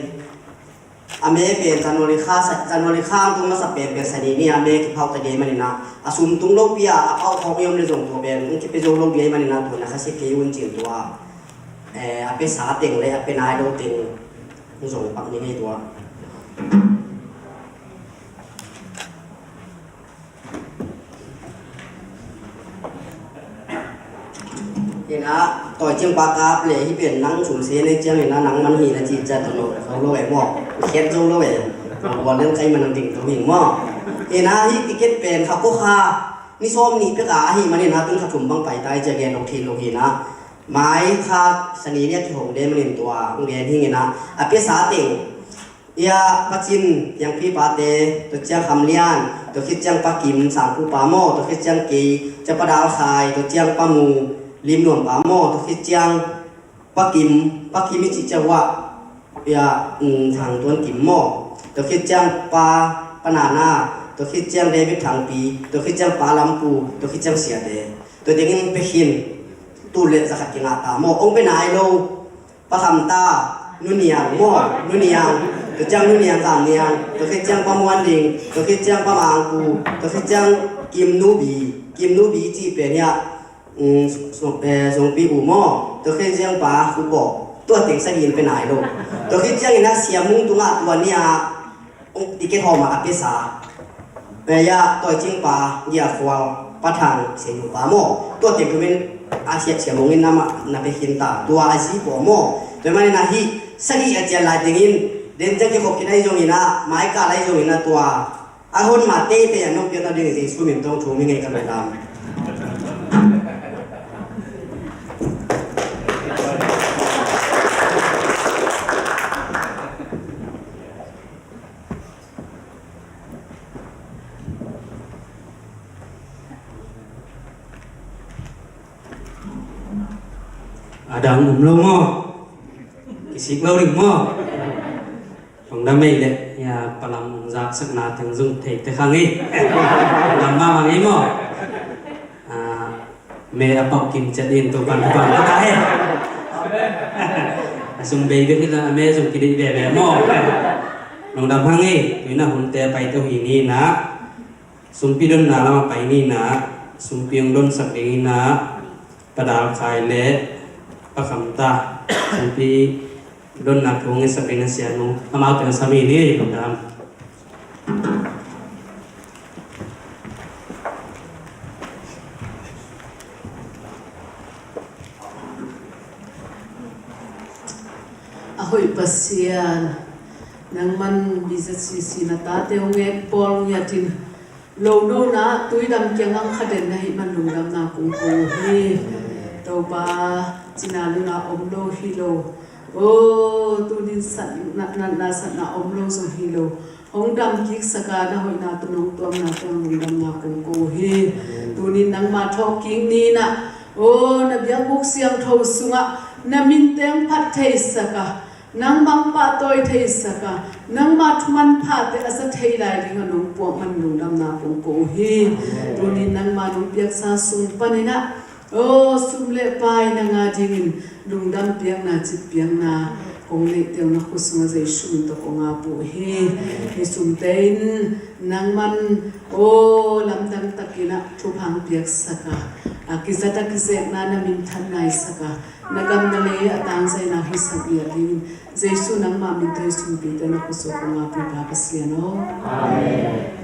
A me pen January kha sa, January kha ang tung masa pen pen Sani ni a me kiphau ta dei man in a, a sum tung lo pi a, a pau khawng i om le zong tua pen ang kipia zo lo dei man in a, tua na kha si kei un cin tua. Eh, a pia sa teng le a pia nai lo teng zong pak ni ngei tua. Hi na, tawi ciangpa kap le hi pen nang sum se ne ciang hi na, nang man hi na ci ciat lo, zo lo e maw. Khiat zo lo e. Buan leng kai man nang ding to hing maw. Hi na, hi ticket pen kha ko kha ni sawm nih pek a ahi manin a, tun kha thum bang pai tai cia gen lo thei lo hi na. Mai kha Sani nia kihong de manin tua hong gen hing hi na. A pia sa teng ia, Pa Cin, Piangpi pate, tua ciang Kham Lian, tua khit ciang Pa Kim, Sangpu pa maw, tua khit ciang kei, cia Pa Dal Khai, tua ciang Pa Mu, Lim Nuam pa maw, tua khit ciang Pa Kim, Pa Kim i cih ciang uah, ia, um, Thang Tuan Kim maw, tua khit ciang Pa, Pa Nana, tua khit ciang David Thangpi, tua khit ciang Pa Lampu, tua khit ciang Siate. Tua dingin pe khin, tu le za khat kingah ta maw, ong pe nai lo. Pa Kham ta, Nu Niang maw, Nu Niang, tua ciang Nu Niang Zang Niang, tua khit ciang Pa Muan Ding, tua khit ciang Pa Mang Ku, tua khit ciang Kim Nu Bi, Kim Nu Bi cih pen hiah, um, Sung, eh, Sungpi U maw, tua khit ciang Pa Khu Baw, tua teng sagih in pe nai lo. Tua khit ciangin a Sia Mung tungah tua ni a, Ong ticket hawm a a pia sa. Pia tawi cingpa, Gia Khual, Pa Thang, Sia Yu pa maw. Tua teng thumin a siat Sia Mung in amah na pia khin ta. Tua a zi paw maw. Tua manin a hih sagih a cian lai tengin Den ciang kikhop khin ahi zongin ah, mai kal ahi zongin ah tua a hon mah teitei a nong piakna ding Jesu min tawh thum hi ing ei ka lungdam. A dang um lo maw? Kisik lo ding maw? Lungdam ei leh, ya, palam hong zaksakna teng zong thei te khang ei. Lungdam mahmah ei maw? Ah, me a pau kim ciat in Topan thupha ta hen. A sum bei bek hi lo a me zong kideih veve maw? Lungdam hang ei, tu-in ah hunte a paite uh hi ni-in ah. Sumpi donna lamah pai ni-in ah, sumpi hong donsak dingin ah, Pa Dal Khai le Pa Kham Ta, sumpi donna thu hong ngetsak dingin ah sianu, amaute hong sam hi ni, lungdam. A hoih Pasian, nangman B Z C C na tate hong nget pawl ngiatin lo nona tuidam kiangah kha den na hih man lungdamna kong ko hi. Topa, cina luna om lo hi lo. O, tunin sat na, na, na satna om lo zong hi lo. Hong dam kik saka na hoihna tawh nong tuamna tawh lungdamna kong ko hi. Tunin nangma thawhkik ni-in ah, o, na biakbuk siangtho sungah na min teng phat thei saka, nangmah pahtawi thei saka, nangma thuman phate a za thei lai dingah nong puah man lungdamna kong ko hi. Tunin nangma nong piaksa sung panin ah, o, sum le pai nang a dingin lungdam piakna, cip piakna kong neihte uh na khut sungah Jesu min tawh kong ap uh hi. Hih sumte in nangman, o, lamdang takin ah thupha hong piaksak a, a kizat a kizekna na minthan naisak a, na gam na lei a tangzaina hisak ngiat dingin Jesu nangma min tawh hih sumpite na khut sungah kong ap uh hi, Pa Pasian aw. Amen.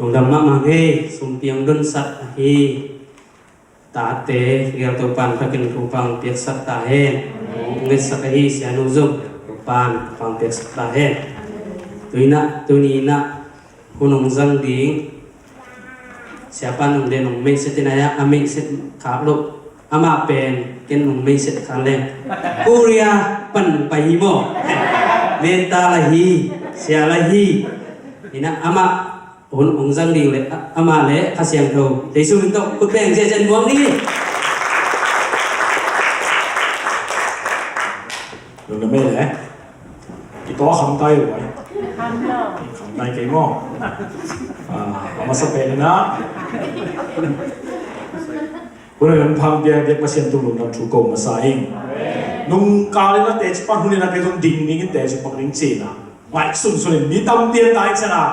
Lungdam mahmah hi, sumpi hong donsak ahi tate, Topa'n thakin thupha hong piaksak ta hen. Hong ngetsak ahi sianu zong, Topa'n thupha hong piaksak ta hen. Tu-in ah, tuni-in ah, hun hong zang ding, siapa nong den hong meihset in ah, a meihset khak loh, amah pen ken hong meihset kha leng, Korea pan hong pai hi maw? Menta la hi, sia la hi. In ah amah hun hong zang ding le, a, amah le Kha Siangtho Jesu min tawh khut beng ziahziah muang ding hi. Lungdam ei le. I tawh a kham tai uh ai. Kham tai kei maw? Ah, a masa pen in ah, hun a hun pha hong pia biak Pasian tung lungdam thu ko masa ing. Nung kal in ah teci pan hun in ah kei zong ding ding in teci pak ding ci-in ah, ngaihsun sun in mi tampi a tai ciang ah,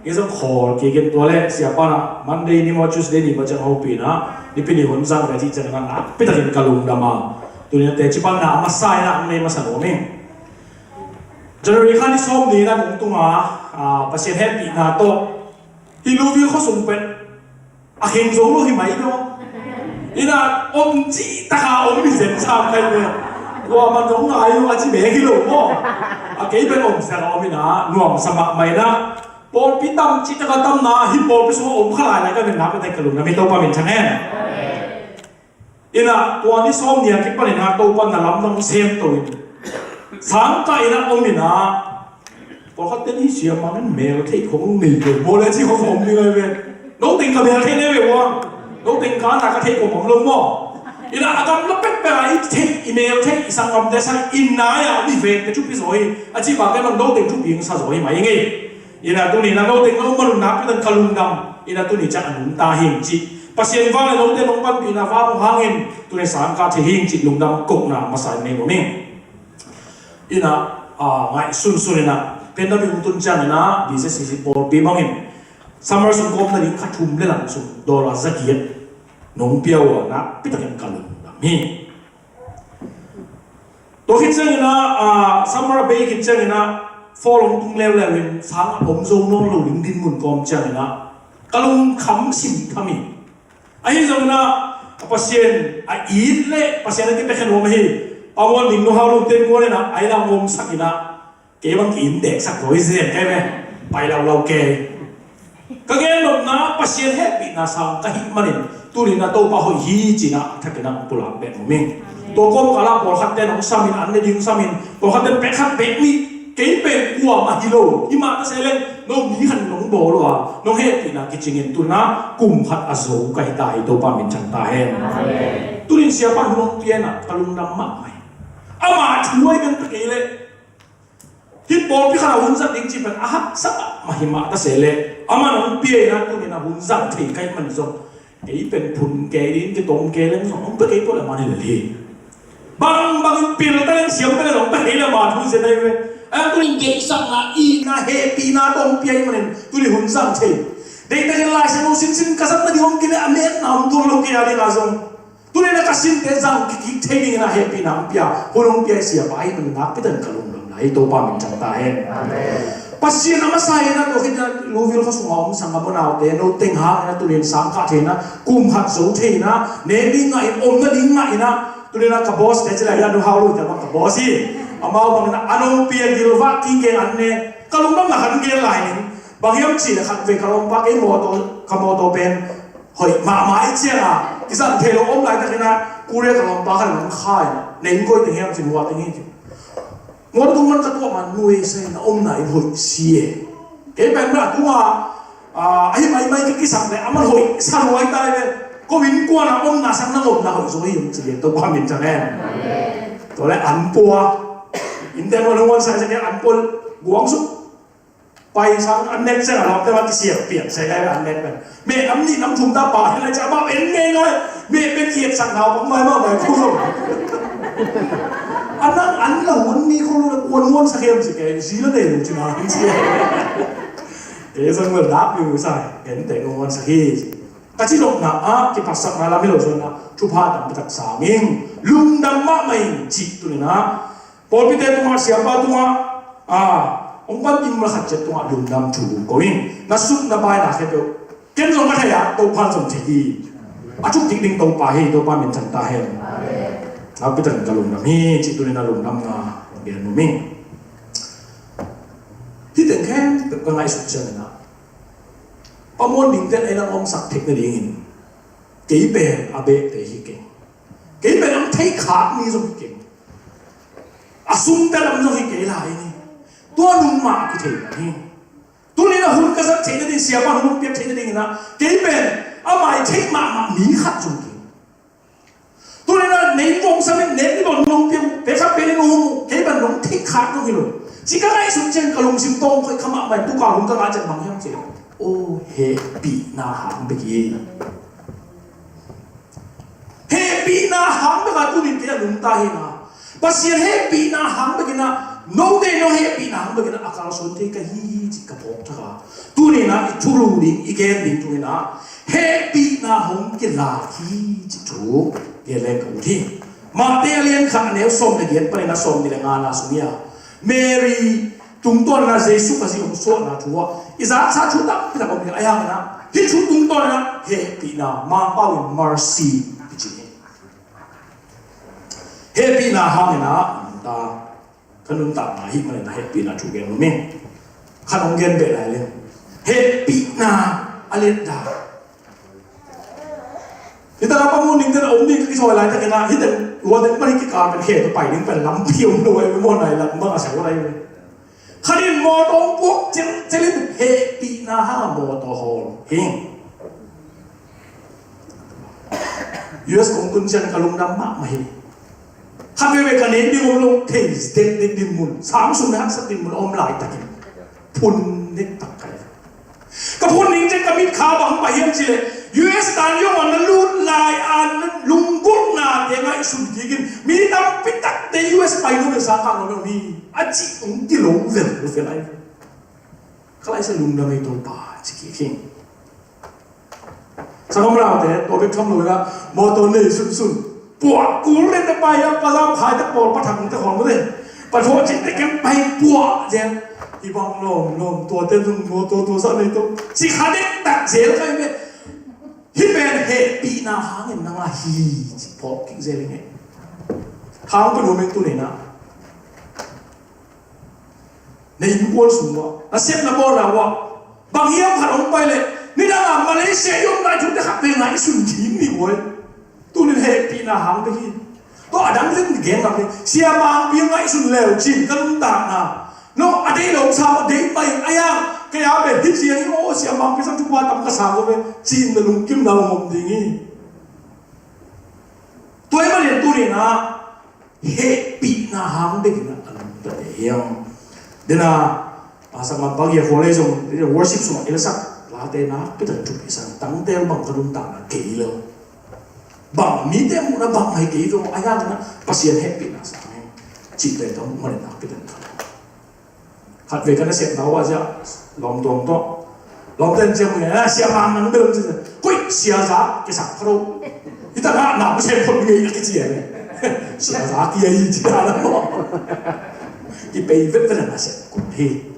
kei zong khawl kik in, tua leh siapa in ah Monday ni maw Tuesday ni maw ciang hopih in ah, Nipi ni hun zang ve cih ciang in ah nakpi takin ka lungdam a. Tuni-in ah teci panna a masa in ah hong nei masa nuam ing. January kha ni sawm ni in ah nungtung a, ah, Pasian hehpihna tawh Hih Luvil khuasung pen a kheng zo lo hi mai lo. Ina om cih taka om hi zen sam kai ve. Kuaman zong ngai lo a ci bek hi lo maw. A kei pen om sia ka om ina nuam sa mahmah ina. Pawlpi tam cih taka tam na hih pawlpi sungah om kha lai lai ka ven na pen ka lungdam hi Topa min thang hen. Ina tua ni sawm ni a kipan ina Topa na lamdang sem to in. Sangkah ina om ina. Pawlkhat ten hi siam mang in mel theih khong nei lo. Maw le ci khong om ni lai ve. No teng ka mel theih nei ve ua. No teng ka na ka theih khong om lo maw. Ina a gam la pek pek a i theih i mel theih i sanggam te sang in na ya i vek te thupi zo hi. A ci ba ke man no teng thupi sa zo hi mai ngei. Ina tuni na no teng no manun nak pitan ka lungdam. Ina tuni ciang a nungta hing ci. Pasian vang le no teng nong panpihna vang hangin tuni sang ka thei hing ci lungdam kokna masa nei lo ning. Ina a ngai sunsun ina pen na bing tun ciang ina B C C C pawlpi bangin summer sung kawm na ding kha thum le lang sung dollar za giat nong pia ua na pitakin ka lungdam hi. Tua khit ciangin ah, ah, summer a bei khit ciangin ah, fall hong tung leuleu in sang a om zo nawn lo ding dinmun kawm ciangin ah, ka lungkham simkham hi. Ahi zongin ah, a Pasian a it le Pasian a kipia khen nuam ahi. Pa Muan Ding nu hau lungten kuan in ah, a inn ah hong omsak in ah, kei bang ki-in deksak zo hi zen kei ve. Pai laulau kei. Ka gen nopna Pasian hehpihna sang ka hih manin tuni na Topa hoih hi cina a thakin a pulak beh nuam ing. Tua kawmkal ah pawlkhat ten hong samin an ne ding samin pawlkhat ten pek khat pek nih kei pen kuamah hi lo hi mah ta se leng no mi khat nong bawl uh a nong hehpihna kicingin tuna kum khat a zo ka hi ta hi Topa min thang ta hen. Tunin siapa hun hong pia in ah ka lungdam mahmah hi. Amah thu ahi beng ta kei leh Hih pawlpi khat a hun zat ding cih pen a haksa mahmah hi mah ta se leh amah hong pia in a tunin a hun zat thei ka hih man zong kei pen phun kei ding kitom kei leng zong hong pia kei pawh leh man hi lel hi. Bangbangin pil ta leng siam ta leng hong pia kei leh man hun zia ta hi ve. A tunin deihsakna itna hehpihna tawh hong pia hi manin tunin hun zat thei. Deihtakin Lai Siangtho sinsin ka zatna ding hong kileh a metna hong tuan lo kei a ding a zong Tuni na ka sinte zang kikik thei dingin a hehpihna hong pia hun hong pia i siapa ahi manin nakpi takin ka lungdam lai hi Topa min thang ta hen. Pasian a masa in a tua khit in a Luvil khua sungah om sanggamnu naute no teng hang in a tunin sang kah thei in a kum khat zo thei in a nek ding ngah in omna ding ngah in a tunin a ka boss te ci lai in a nu hau lui te bang ka boss hi. Amau bangin a a nong pia gilvah kikeng an ne ka lungdam na khan gel lai ning bang hiam ci le khat vei ka lawmpa kei mawtaw ka mawtaw pen Hoih mahmah i ciang a kizang thei lo om laitakin a Korea ka lawmpa khat in hong kha in a neng koi teng hiam cin hua teng hi ci. Ngawn tung man ka tuah man nuai sa in a omna in hoih si e. Kei pen man a tunga ahi maimai ka kisam le a man hoih sa nuai tai le ko innkuan a omna sang na omna hoih zo hi hong ci lian Topa min thang hen. Tua le an pua in teng man hong wan sa i sa kei an pua guang suk. Pai sang an nek ciang a lawmte mah kisiat pian sai lai an nek pen meh nam nih nam thum ta pa hi lai ciang amah en ngei ngai meh pen kiat sak nau bang mai mah mai ko lo. An nang an lo an mi ko lo kuan muan sa hiam si kei si la nei lo ci na an si. Kei sang wel dak mi mu sai en te ko muan sa hi. Ka ci lok na a kipasak na lam hi lo zon na thupha tam pitak sa ming lungdam mah mai ci tu ni na. Pawlpite tungah siapa tungah a hong pan ding mah khat ciat tungah lungdam thu ko in na suk na bai na khempeuh ken zong ka thei ah Topa zong thei hi. A thuk dik ding Topa hi Topa min thang ta hen. Nakpi takin ka lungdam hi ci tunin a lungdamna gen nuam ing. Hih teng khempeuh ka ngaihsut ciangin ah Pa Muan Ding ten ei lang omsak theih nadingin kei pen a behte hi keng. Kei pen ang thei khak mi zong hi keng. A sumte lam zong hi kei lai ni. Tua nung mah kithei mah hi. Tunin a hun ka zat theih nading siapa hun piak theih nading ina kei pen a mai theih mahmah mi khat zong keng. Tunin a nei vong samin nek ni bon nong piak pek khat pek ni nong kei pen nong theih khak nong hi lo. Ci ka ngaihsut ciang ka lungsim tawng khoih kha mahmah in tuka hun ka ngah ciang bang hiam ci. O hehpihna hang bek hi. Hehpihna hang bek a tunin kei a nungta hi na. Pasian hehpihna hang bek in a note no hehpihna hang bek in a a kalsuan thei ka hi hi ci ka phawk thak a. Tunin a i thulu ding i gen ding tungin a hehpihna hong kilak hi ci thu gen leng ka ut hi. Mate a lian khat a neu sawm le giat panin a sawm ni le ngana sung hi a Mary tungtawn in ah Jesu Khazih hong suahna thu ah i zaksa thu tampi tak om hi. Ahi hangin ah hih thu tungtawn in ah hehpihna, Mangpau in mercy kici hi. Hehpihna hangin ah nuntak, ka nuntakna ahih manin ah hehpihna thu gen nuam ing. Khat hong gen beh lai leng, hehpihna a liatdan. Hih tangah pa mu ning ten a om ding ka kisoi laitakin ah hih teng lua teng pan hih kikal pen khe tawh pai ding pen lampi om lo ahi ve maw, nai lam bang a sa ahi ve. Khat in mawtaw hong puak celcel in hehpihna hang a mawtaw hawl hi. U S kong tun ciang ka lungdam mahmah hi. Khat veve ka nek ding om lo, thei dekdek dinmun, sang sung le haksat dinmun a om laitakin phun dektak ka hi. Ka phun ding ciang ka mitkha bang pai hiam cih leh, U S tan zong a na lut lai a na lunggulhna teng ah i sun kik in, mi tampi takte U S pai lo le sa kang lo hi a cih hong ti lo vel lo vel ahi. Ka Lai Siangtho lungdam ei Topa ci kik hi. Sanggam naute, tua bek tham lo in ah mawtaw nei sunsun, puah kul le te pai a, pa zam khai te pawl, pa thang te khawl mute, pa thaw cin te keng pai puah zen. Hih bang lawm lawm tuate zong mawtaw tua sa nei to ci kha dektak zel ka hi ve. Hih pen hehpihna hangin nang a hi ci phawk kik zel ing e. Hang pen hong mek tu nei na. Na innkuan sung uah, na sepna bawlna uah bang hiam khat hong pai leh, nidang a Malaysia i om lai thute khat vei ngai sun ding ni uai. Tunin hehpihna hang bek hi. Tua a dang zin gen ngam hi. Sia Mangpi ngai sun leu cin ka nuntakna. No, a deih lo sa, a deih pai a yang, kei a bel hi ciang hi maw, Sia Mangpi sam thupha tam ka sa ko ve, cin na lungkim na hong om ding hi. Tua ahih manin tunin ah hehpihna hang bekin a lungdam hi hang. Dena, a, sangmah bang ia khualei zong, worship sungah i lasak late nakpi tak thupi sang, tangtel bang ka nuntakna kei lo. Bang mite muhna bang hai kei lo, a hangin ah Pasian hehpihna sang hi. Cihte ka muh manin nakpi tak ka lo. Khat vei ka nasepna uh a zia lawmtuang tawh, lawmte in ciam nge, "Ah, Sia Mang nang bel," ci, "Koih, Sia Za kisak pha lo. Hita ngah na mu sem phot ngei," a kici a ne. "Sia Za kia hi," ci ta na maw. Kipei vetvet a nasep kul hi.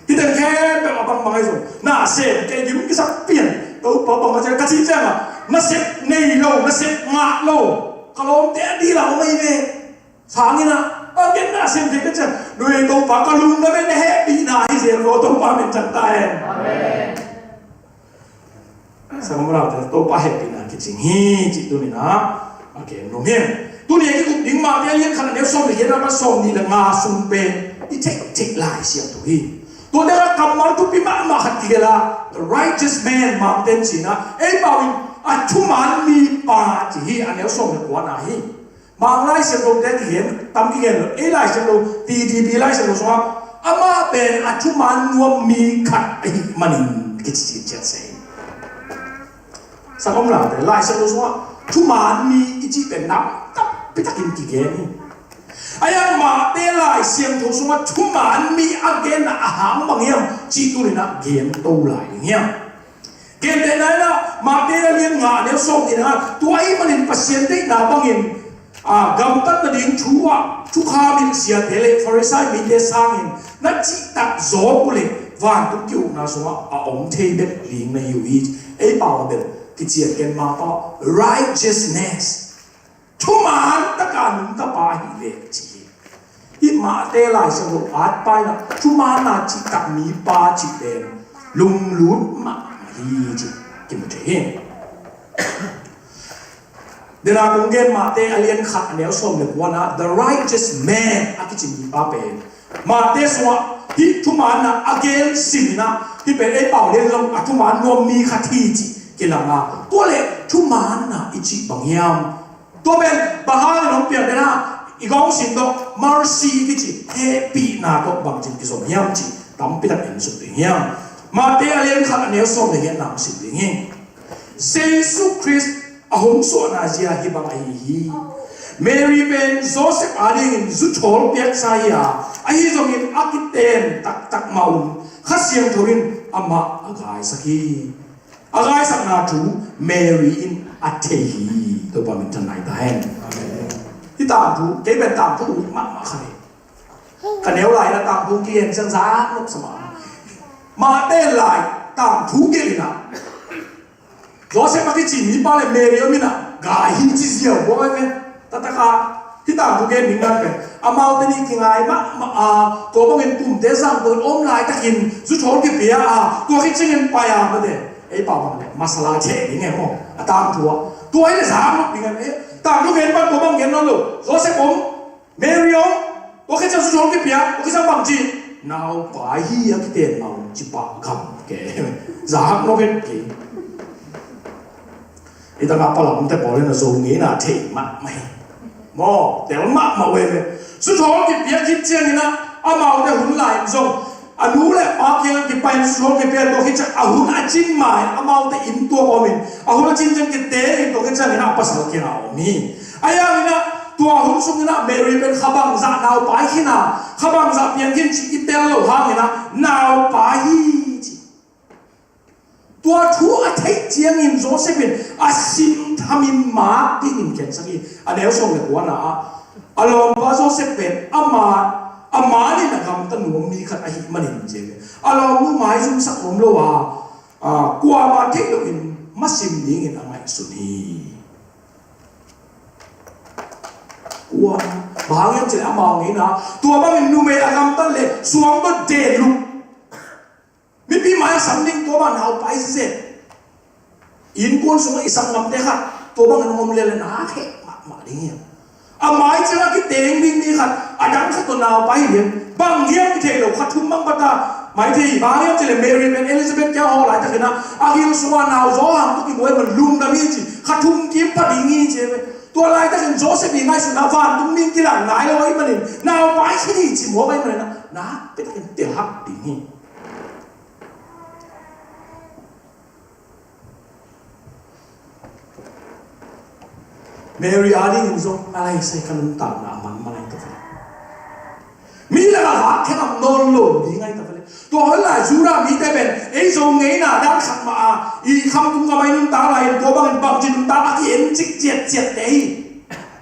Hita khempeuh a bangbang ahi zong nasep kei gim kisak pian. Topa bang a ci ka ci ciang a, nasep nei lo, nasep ngah lo, ka lawmte a dil a om ahi ve. Sangin ah, a, ken na sem thei ka ciang, nui Topa ka lungdam e, na hehpihna hi zel vo, Topa min thang ta hen. Amen. Sangmah naute, Topa hehpihna kicing hi cih tunin ah a gen nuam hi. Tuni a kikup ding Matthai a lian khat a neu sawm le giat a pan sawm nih le nga sung pen i theih theih Lai Siangtho hi. Tua deuh a kammal thupi mahmah khat kigelh a, the righteous man, Mangte in ci-in ah, ei pau in a thuman mipa ci hi, a neu sawm le kua na hi. Mang Lai Siangthote kigen, tam kigen lo, ei Lai Siangtho, T D B Lai Siangtho sungah, amah pen a thuman nuam mi khat ahih manin kici ciat se. Sangom late, Lai Siangtho sungah thuman mi i cih pen nam tampi takin kigen hi. Ahi hang Matthai Lai Siangtho sungah thuman mi a genna a hang bang hiam cih tunin ah gen to lai ding hiam? Gentehna in ah, Matthai a lian nga a neu sawm nihna, tua ahih manin Pasian deihna bangin, a, gamtat nading thu ah thukham in siate le Farisai mite sangin na cihtak zawk uh leh vantung ki-ukna sungah a om thei bek ding na hi uh hi. Ei pau a bel kician ken Mangpau righteousness. Thuman taka nungta pa ahih leh ci hi. Hih Matthai Lai Siangtho atpa in ah thuman a cihtak mipa cih pen lunglut mahmah hi cih kimu thei hi. Dena kong gen Matthai a lian khat a neu sawm le kua na, the righteous man a kici mipa pen Matthai sungah hih thuman a a gen sim in ah, hih pen ei pau lian zong a thuman nuam mi khat hi cih kilang a, tua leh thuman a i cih bang hiam? Tua pen bang hangin hong piang den a, i gawng sim tawh mercy kici hehpihna tawh bangcin kizom hiam cih tampi tak en suk ding hiam? Matthai a lian khat a neu sawm le giatna hong sim ding hi. Jesu Khrist a hong suahna zia hih bang ahi hi. Mary pen Joseph adingin zuthawl piaksa hi a, ahi zongin a kiten taktak mah un Kha Siangtho in amah a gaisak hi. A gaisakna thu Mary in a thei hi. Topa min thang nai ta hen. Hih tangthu, kei pen tangthu ut mahmah kha hi. Ka neu lai na tangthu kigen ciang zak nop sa mah. Mate lai tangthu gelh in ah, Joseph a kici mipa le Mary om in ah, gai hi ci ziau bawl ve. Taktak a hih tangthu gen ding nang pen, amaute nih kingai mahmah a, tua bangin kumte zangto in om laitakin zuthawl kipia a, tua khit ciangin pai a, mate, ei pau bang le masala theh ding e maw, a tangthu ah. Tua hi le zak nop ding e. Tangthu gen pan tua bang gen nawn lo. Joseph om, Mary om, tua khit ciang zuthawl kipia, tua khit ciang bang ci, naupai hi a kiten mah ci pah gamke. Zak nop het kei. Hih tangah palamte pawl in a Zo ngeina thei mahmah hi. Maw, tel mahmah uh e ve. Zuthawl kipia khit ciangin ah, amaute hun lai in zong a nu le pa kiangah kipai in zuthawl kipia, tua khit ciang a hun a cin ma in amaute inn tuak om in, a hun a cin ciang kiteng in, tua khit ciangin ah a pasal kiangah om hi. Ahi hangin ah tua hun sungin ah Mary pen kha bangzah naupai khin a, kha bangzah piang khin cih i tel loh hangin ah naupai hi ci. Tua thu a theih ciangin Joseph in a simthamin mak dingin khensat hi. A neu sawm le kuana ah, a lawmpa Joseph pen ama, a man in a gamta nuam mi khat ahih manin ci ve. A lawmnu maizumsak nuam lo a, a, kuamah theih loin masim dingin a ngaihsun hi. Kuamah, bang hang hiam cih leh amau ngeina, tua bangin numei a gamtat leh suang tawh den luk. Mipi mai-ah sam ding tua bang naupai zizek. Innkuan sungah i sanggamte khat tua bangin hong om lel leh nak heh mahmah ding hi. A mai ciangah kiteng ding mi khat, a dang khat tawh naupai hi lian. Bang hiam i thei lo, kha thum bang bata mai thei hi. Bang hiam cih leh Mary pen Elizabeth kiang hawh laitakin ah, a gil sungah nau zaw hang tawh kibuai man lungdam hi ci. Kha thum kim pha ding hi ci ve. Tua laitakin Joseph i ngaihsutna vantung mi in kilang nai lo ahih manin, naupai khin hi ci mawk ahih manin ah, nakpi takin telhak ding hi. Mary a dingin zong a laisai kha nuntakna a man man ahi ta ve. Mi lakah vak khen am nawn lo ding ahi ta ve. Tua hoi lai Judah mite pen ei Zo ngeina dan khat mah a, i khamtung gam ah i nuntak lai-in tua bangin bangci nuntak a ki-en cik ciatciat te hi.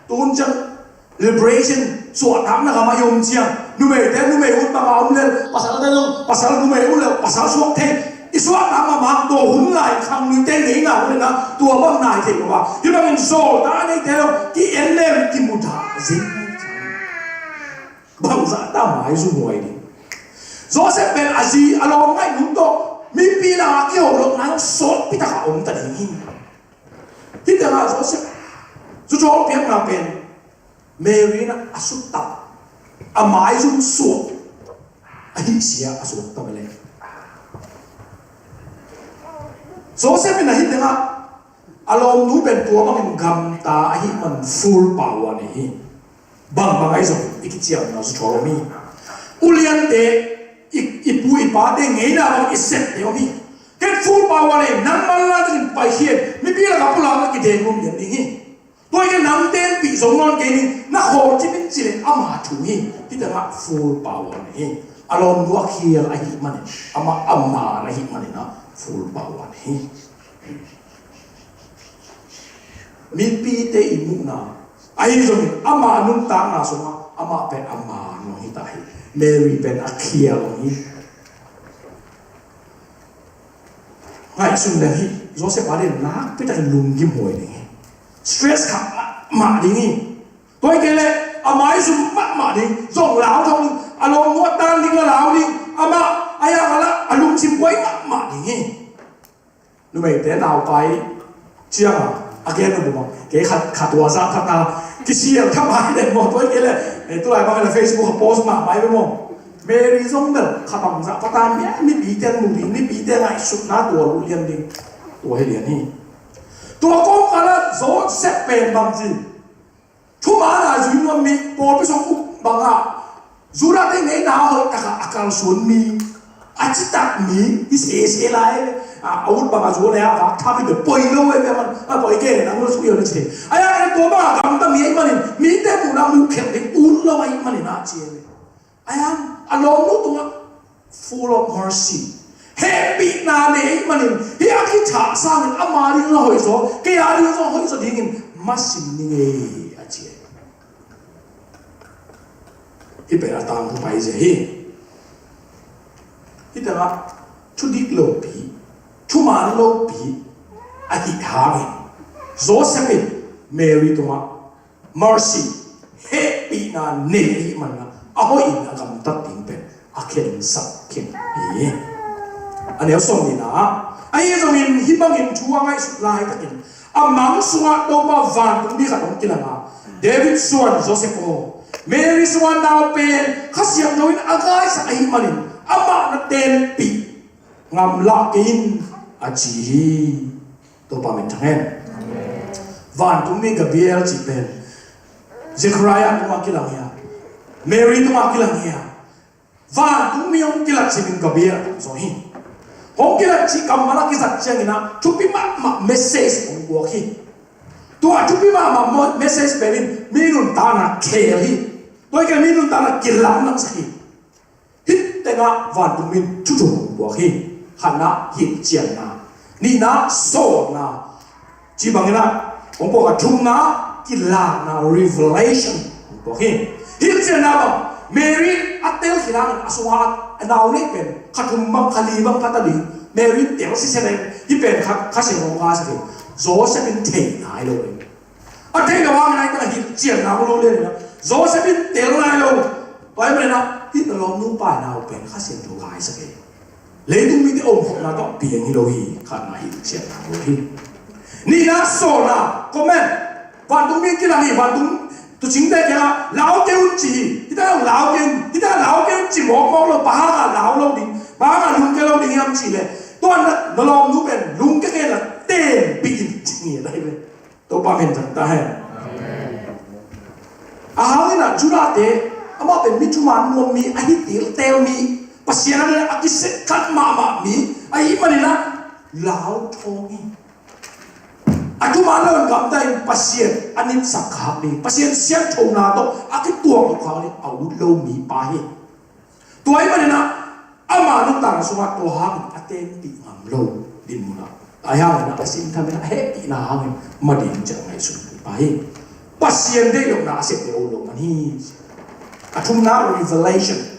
Tun ciang liberation, suahtakna gam ah i om ciang, numeite numei ut bang a om lel, pasalte zong pasal numei ut lel, pasal suak thei. I suahtak mahmah tua hun lai khangluite ngeina hun in ah tua bang nai thei lo a, hih bangin sawltak a neite zong ki-en lel, kimudah zing. Bangzah ta maizum huai ding. Joseph pen a zi a lawm ngaih nung tawh mipi lakah kiho lohna zong sawtpi takah om ta ding hi. Hih tengah Joseph zuthawl piakna pen Mary in a suttak, a maizum suak, a hihsia a suak ta ve leh. Joseph in a hih tengah a lawmnu pen tua bangin gamta ahih man full power nei hi. Bangbang ahi zong i kiciamna zuthawl om hi. Uliante, i, i pu i pate ngeina bang i septe om hi. Ken full power nei, nang manlang takin paikhia in, mipi lakah pulak na kideng lum lian ding hi. Tua hi kei nang tenpih zong nawn kei ning, na khawlcip in ci leh ama thu hi. Hih tengah full power nei hi. A lawmnu a khial ahih manin, amah a man ahih manin ah full power nei hi. Mipite i muhna ahi zongin ama nuntakna sungah amah pen a man hong hi ta hi. Mary pen a khial hong hi. Ngaihsun leng hih Joseph a ding nakpi takin lunggim huai ding hi. Stress khak mahmah ding hi. Tua hi kei leh a maizum mahmah ding, zong lau thong ding, a lawmnu a tan ding a lau ding, amah a yak a lah a lungsim buai mahmah ding hi. Numeite naupai ciangah a gen uh bumah kei khat, khat tua zah khat a kisial kha mai den maw, tua hi kei leh, eh, tulai bang le Facebook a post mahmah hi ve maw. Mary zong bel kha bangzah pha tam hiam, mipite mu ding, mipite ngaihsutna tua luh lian ding. Tua hi lian hi. Tua kawmkal ah Joseph pen bang ci, thuman a zui nuam mi, pawlpi sung uk bangah Judah te ngeina hoih takah a kalsuan mi, a citak mi hi sese lai. A, a ut bangah zu le a vak thap hi bek poi lo e, a poi ke nang lo suk hi lo ci. A ya tua bangah gamta mi ahih manin mite muhna muh khelh ding ut lo ahih manin a ci e. Ahi hang a lawmnu tungah full of mercy, hehpihna nei ahih manin, hih a kithah sangin ama ding zong hoih zaw, kei a ding zong hoih zaw dingin masim ning ei, a ci e. Hih pen a tangthu paizia hi. Hih tengah thudik lopi, thuman lopi ahih hangin Joseph in Mary tungah mercy, hehpihna nei ahih manin a hoihin a gamtat ding pen a khensat khin hi. A neu sawm nihna ah, ahi zongin hih bangin thu a ngaihsut laitakin a mang sungah Topa vantungmi khat hong kilang a, David suan Joseph aw, Mary sungah nau pen Kha Siangtho in a gaisak ahih manin amah na tenpih ngamlah kei in, a ci hi. Topa min thang hen. Vantungmi Gabriel cih pen Zechariah tungah kilang hi a, Mary tungah kilang hi a, vantungmi hong kilat simin Gabriel a tungzaw hi. Hong kilat cih kammal a kizat ciangin ah thupi mahmah message hong puak hi. Tua thupi mahmah mo-, message pen in mi nuntakna khel hi. Tua hi kei mi nuntakna kilamdangsak hi. Hih tengah vantungmi in thu thum hong puak hi. Khatna hilhcianna, nihna sawlna, ci bangin ah hong puak a, thumna kilakna, revelation hong puak hi. Hilhcianna bang, Mary a tel khit hangin a sungah a nau neih pen kha thum bang kha li bang phat a ding, Mary tel sisia leng hih pen kha, Kha Siangtho hong gaisak hi. Joseph in thei nai lo hi. A theih loh hangin a hih tengah hilhcianna hong lo lian hi a, Joseph in tel nai lo. Tua ahih manin ah hih na lawmnu pa in nau pen Kha Siangtho gaisak hi. Leitung mite omkhopna tawh piang hi lo hi. Khatna hilhcianna hong lo hi. Nihna sawlna, comment. Vantungmi kilang hi, vantung tuucingte kiangah lau kei un ci hi. Hih tengah lau kei un, hih tengah lau kei un ci mawkmawk lo, bang hangah lau lo ding, bang hangah lungkia lo ding hiam cih leh, tua na, na lawmnu pen lungkia kei inla tenpih in ci ngiat ahi ve. Topa min thang ta hen. A hang in ah Judahte, amah pen mi thuman nuam mi, a hi tiltel mi, Pasian a kisep khat mahmah mi ahih manin ah lau thawng hi. A thuman lo in gamta in Pasian a nitsak khak ding, Pasian siangthona tawh a kituak lo khak ding a ut lo mipa hi. Tua ahih manin ah ama nuntakna sungah tua hangin a tenpih ngam lo dinmun ah, tua hangin ah a sin tham in a hehpihna hangin mading ciang ngaihsun mipa hi. Pasian deih lohna a sep deuh lo man hi. A thumna revelation.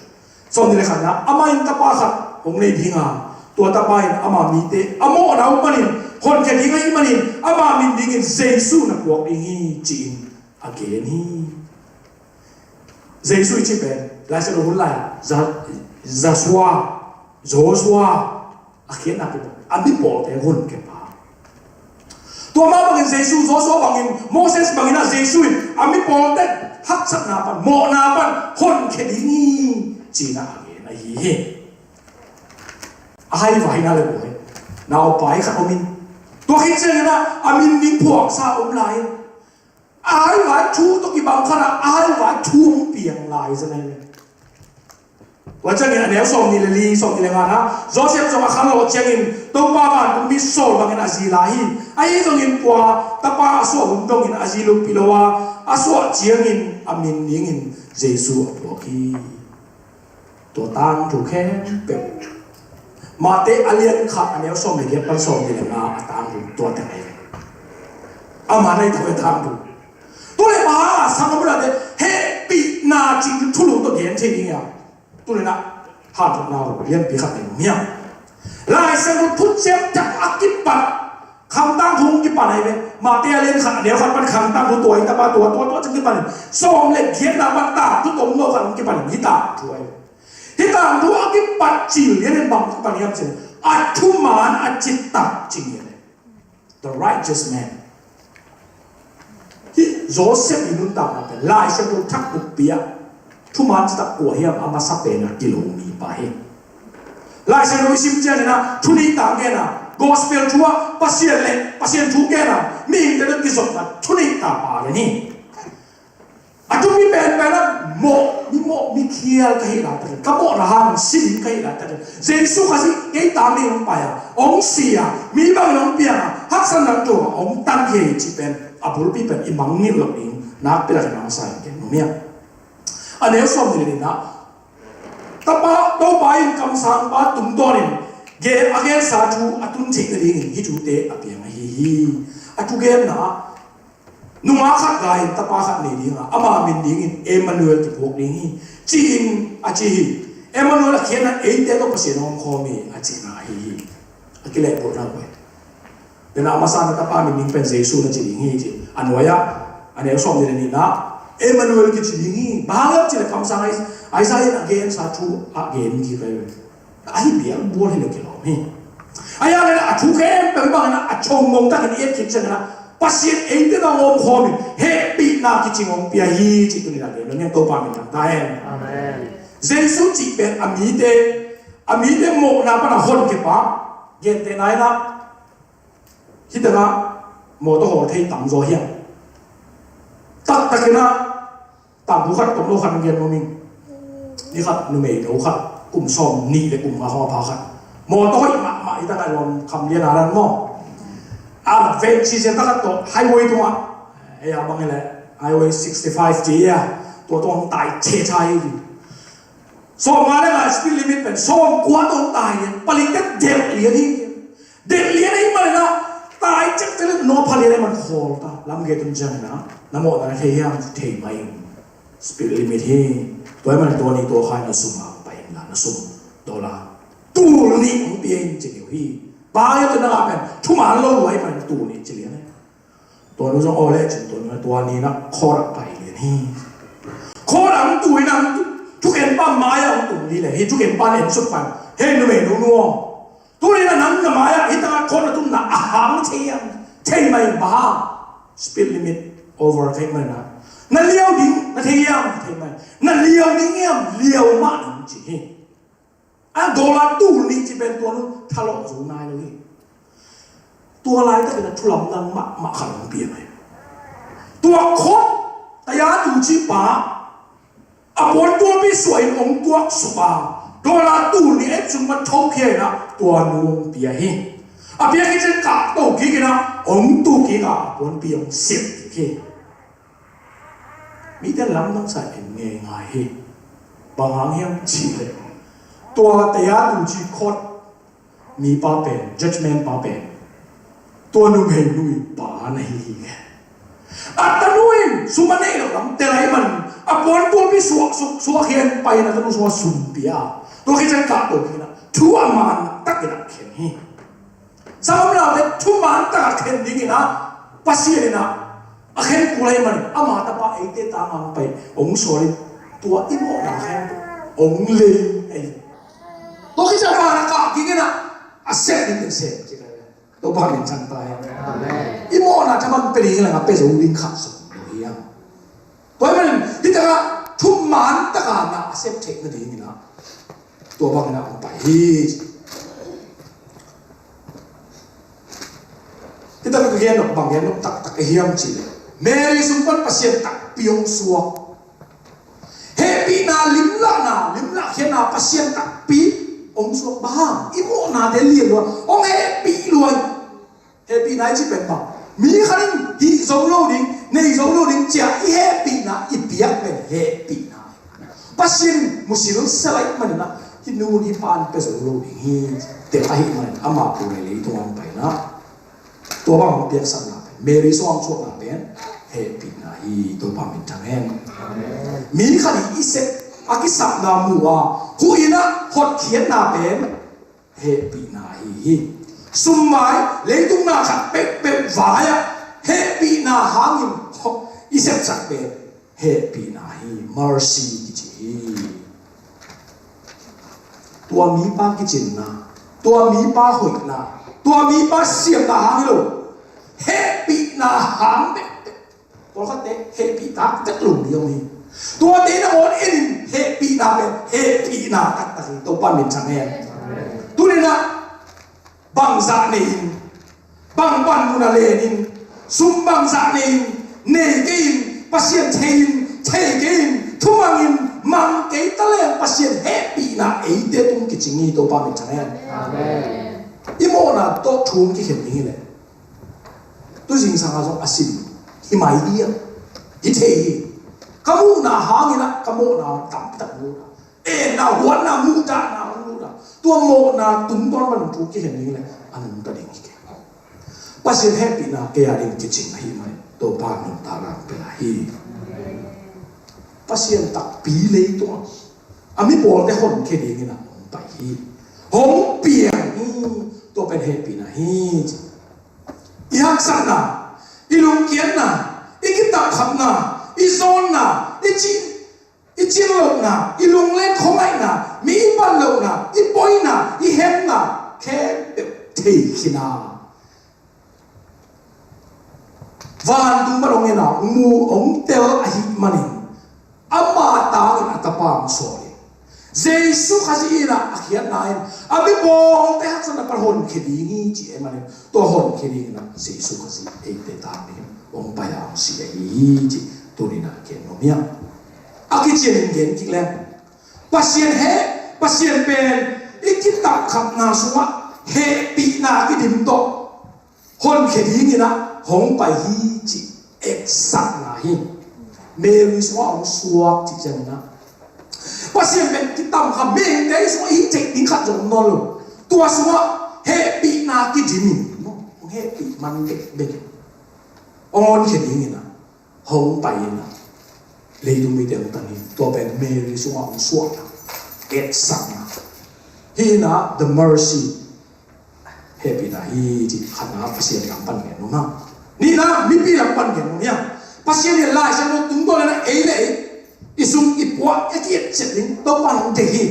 Sawmnih le khatna, amah in tapa khat hong nei ding a, tua tapa in ama mite a mawhna uh panin honkhia ding ahih manin ama min dingin Jesu na puak ding hi, ci-in a gen hi. Jesu i cih pen Lai Siangtho hun lai-ah Ja-, Joshua, Joshua a khiatna pen a mi pawlte honkhia pa. Tua mah bangin Jesu, Joshua bangin, Moses bangin ah Jesu in a mi pawlte haksatna pan, mawhna pan honkhia ding hi, ci-in ah a gen ahi hi. A haivaina le buai naupai khat om in, tua khit ciangin ah a min ding phuangsa om lai in, a haivai thu tawh kibang khat ah a haivai thu hong piang lai zen ahi ve. Tua ciangin a neu sawmnih le li, sawmnih le ngana, Joseph zong a khanlawh ciangin Topa vantungmi sawl bangin a zi lai hi. Ahi zongin tua tapa a suah hun dongin a zi lungpi lo a, a suah ciangin a min dingin Jesu a puak hi. Tua tangthu khempeuh, Matthai a lian khat a neu sawm le giat pan sawmnih le nga a tangthu tua teng ahi ve. Ama nai tawh a tangthu. Tu le ma a sang a bula te hehpihna cih thulu tawh gen thei ding a. Tu le na hanthotna uh lianpi khat nei nuam hiam? Lai Siangtho thuciam tak a kipat Khang tangthu hong kipan ahi ve. Matthai a lian khat a neu khat pan khang tangthu tua i tapa tua tua tua ci kipan in, sawm le giatna pan tangthu tom lo khat hong kipan in, hih tangthu ahi ve. Hih tangthu a kipat cil lian in bang kipan hiam cih leh, a thuman a citak ci ngiat leh, the righteous man. Hih Joseph i nuntakna pen Lai Siangtho thak bukpi ah thuman citak kua hiam a masa pen a kilo mipa hi. Lai Siangtho i sim ciangin ah thu nih tak gen a, gospel thu ah Pasian le Pasian thu gen a, mihingte tawh kizopna thu nih tak pa gen hi. A thupi penpen ah mawh, mi mawh mi khial ka hih laitakin, ka mawhna hang si ding ka hih laitakin, Jesu Khazih kei tang ding hong pai a, hong si a, mi bangin hong piang a, haksatna tawh hong tan hi cih pen a bulpi pen i mangngilh loh ding nakpi takin a masa in gen nuam ing. A neu sawm nih le nihna ah, Tapa, Topa in kamsangpa tungtawnin gen, a gensa thu a tun theih nadingin hih thute a piang ahi hi. A thugenna ah nungak khat gai in tapa khat nei ding a, ama min dingin Emmanuel kipuak ding hi. ci-in a ci hi. Emmanuel a khiatna eite tawh Pasian a om khawm hi a cihna ahi hi. A kilehbulhna uh hi. Tua a masa na tapa min ding pen Jesu na ci ding hi ci. A nuai-ah a neu sawmnih le nihna Emmanuel kici ding hi. Bang hang hiam cih leh kamsang Isaiah in a gensa thu a gen kik hi. Ahi bial bual hi leh kilawm hi. Ahi hang leh a thu khempeuh bangin a, a thong ngong takin i et khit ciangin a, Pasian eite tawh a om khawm hi. Hehpihna kicing hong pia hi cih tuni-in a gen. Topa min thang ta hen. Amen. Jesu cih pen a mite, a mite mawhna pan a honkhia pa. Gentehna in a, hih tengah mawtaw hawl thei tamzaw hiam? Taktakin a, tangbu khat, tomno khat hong gen nuam ing. Ni khat numei no khat, kum sawmnih le kum nga khawng a pha khat. Mawtaw hoih mahmah, hih tengah lawm kham lian a lan maw. A ven cician ta khat tawh highway tungah, ei a bang hi leh highway sixty-five ci a, tua tungah hong tai thethai hi. Sawmnga le nga speed limit pen sawmkua tawh tai hi. Palikte delh lian hi. Delh lian ahih manin a, tai ciangciang leh no pha lian ahih man khawl ta. Lam gei tun ciangin a, na mawhna na thei hiam? Thei mai ing. Speed limit hi. Tua ahih manin tua ni tua kha in na sum hong pai inla, na sum dollar tul nih hong pia in ci hi. Bang hang hiam cih leh nang a pen thuman lo lua ahih manin tul nih ci lian hi. Tua nu zong aw leh cin tua nu tua ni-in a court ah pai lian hi. Court ah hong tu in a, hong tu, thukhenpa mai-ah hong tung hi leh, hih thukhenpa in en suk pan, hei numei no nu aw, tuni-in a nang na mai-ah hih tengah court na tunna a hang thei hiam? Thei mai. Bang hang? Speed limit over thei mai na. Na liau ding na thei hiam? Thei mai. Na liau ding hiam? Liau mah ning ci hi. A dollar tul nih cih pen tua nu thalawh zo nai lo hi. Tua laitakin a thu lamdang mahmah khat hong pia mai. Tua khawng taya tu cih pa a puantualpi suah in hong tuaksuk a, dollar tul nih a ep sung pan thokhia in a tua nu hong pia hi. A piak hi ciang kahto kik in a hong tu kik a, a puanpi hong siat kik hi. Mite lamdang sa en ngeingai hi. Bang hang hiam cih leh tua taya tu cih court mipa pen, judgment pa pen tua numei nu i pa na hi hi. A tanu in sum a neih loh lam tel ahih man a puantualpi suah suk, suah khen pai in a tanu sungah sum pia. Tua khit ciang kahto kik in a thu a man takin a khen hi. Sangom laute thuman takah khen dingin a, Pasian in a, a khen kul ahih manin ama tapa eite tangah hong pai hong sawl in, tua i mawhna khempeuh hong lei ahi. Tua khit ciang a man a kah kik in a, a sep ding teng sep cih ka hi. Topa min thang ta hen. Amen. I mawhna thaman pia ding hi leng a pia zo ding khat sawm lo hi hang. Tua ahih manin hih takah thuman takah na a sep theih nadingin a, tua bangin a hong pai hi. Hih takah ka gen nop, bang gen nop taktak ka hiam cih leh, Mary sung pan Pasian takpi hong suak. Hehpihna, limlahna, limlahkhiatna Pasian takpi hong suak. Bang hang? I mawhnate lian lua, hong hehpih lua. Hehpihna i cih pen bang? Mi khat in hih zo lo ding, nei zo lo ding ci-a i hehpihna i piak pen hehpihna. Pasian in musil sia lai manin a, hih nu in hih pa in pia zo lo ding hi, tel ahih manin ama pu lei leitung hong pai in a, tua bang hong piaksakna pen, Mary sung hong suakna pen hehpihna hi. Topa min thang hen. Amen. Mi khat in i sep a kisapna mu a, huh in a hotkhiatna pen hehpihna ahi hi. Sum vai, leitung na khat peuhpeuh vai-ah hehpihna hangin i sepsak pen hehpihna hi, mercy kici hi. Tua mipa kicinna, tua mipa hoihna, tua mipa siamna hang hi lo, hehpihna hang peuhpeuh. Pawlkhatte hehpih taktak lo mi om hi. Tuate nangawn en in, hehpihna pen hehpihna taktak hi. Topa min thang hen. Tuni-in ah bangzah nei in, bang panmun ah len in, sum bangzah nei in, nei kei in, Pasian thei in, thei kei in, thumang in, mang kei ta leng Pasian hehpihna eite tung kicing hi. Topa min thang hen. Amen. I mawhna tawh thu kikhen ding hi leh, tu zingsang a zong a sim hi mai hi a, hi thei hi. Ka muhna hangin ah ka mawhna tampitak mu a, enna, huatna, muhdahna hong lut a, tua mawhna tungtawn pan thu kikhen ding leh a nungta ding hi kei. Pasian hehpihna kei a ding kicing ahih manin Topa nuntakna hong pia lai hi. Pasian takpi leitungah a mipawlte honkhia dingin ah hong pai hi. Hong piang hi. Tua pen hehpihna hi ci. I haksatna, i lungkiatna, i kitapkhapna, i zawnna, i cin, i cinlohna, i lungleng khuangaihna, mi i pan lohna, i poina, i hemna, khempeuh thei khin a, vantung pan hong en a, hong mu, hong tel ahih manin ama tangin a tapa hong sawl hi. Jesu Khazih in ah a khiatna in a mipawlte haksatna pan honkhia ding hi ci ahih manin, tua honkhia dingin ah Jesu Khazih eite tangin hong pai a, hong si ahi hi ci. Tuni-in ah gen nuam hi a. A kician in gen kik leng, Pasian heh, Pasian pen i kitapkhapna sungah hehpihna kidim tawh honkhia dingin ah hong pai hi cih etsakna hi. Mary sungah hong suak cih ciangin ah, Pasian pen kitamkhap, mihingte sungah i theih ding khat zong om nawn lo. Tua sungah hehpihna kidim in, hong hehpih man bekbek in hong honkhia dingin ah hong pai in ah, leitung mite hong tang hi. Tua pen Mary sungah hong suakna, etsakna hi in ah, the mercy, hehpihna hi cih khatna, Pasian lam pan gen nuam hi a. Nihna, mipi lam pan gen nuam hi a. Pasian in Lai Siangtho tungtawn in ah ei le ei, i sung i puah, i ki-etcet ding Topa in hong deih hi.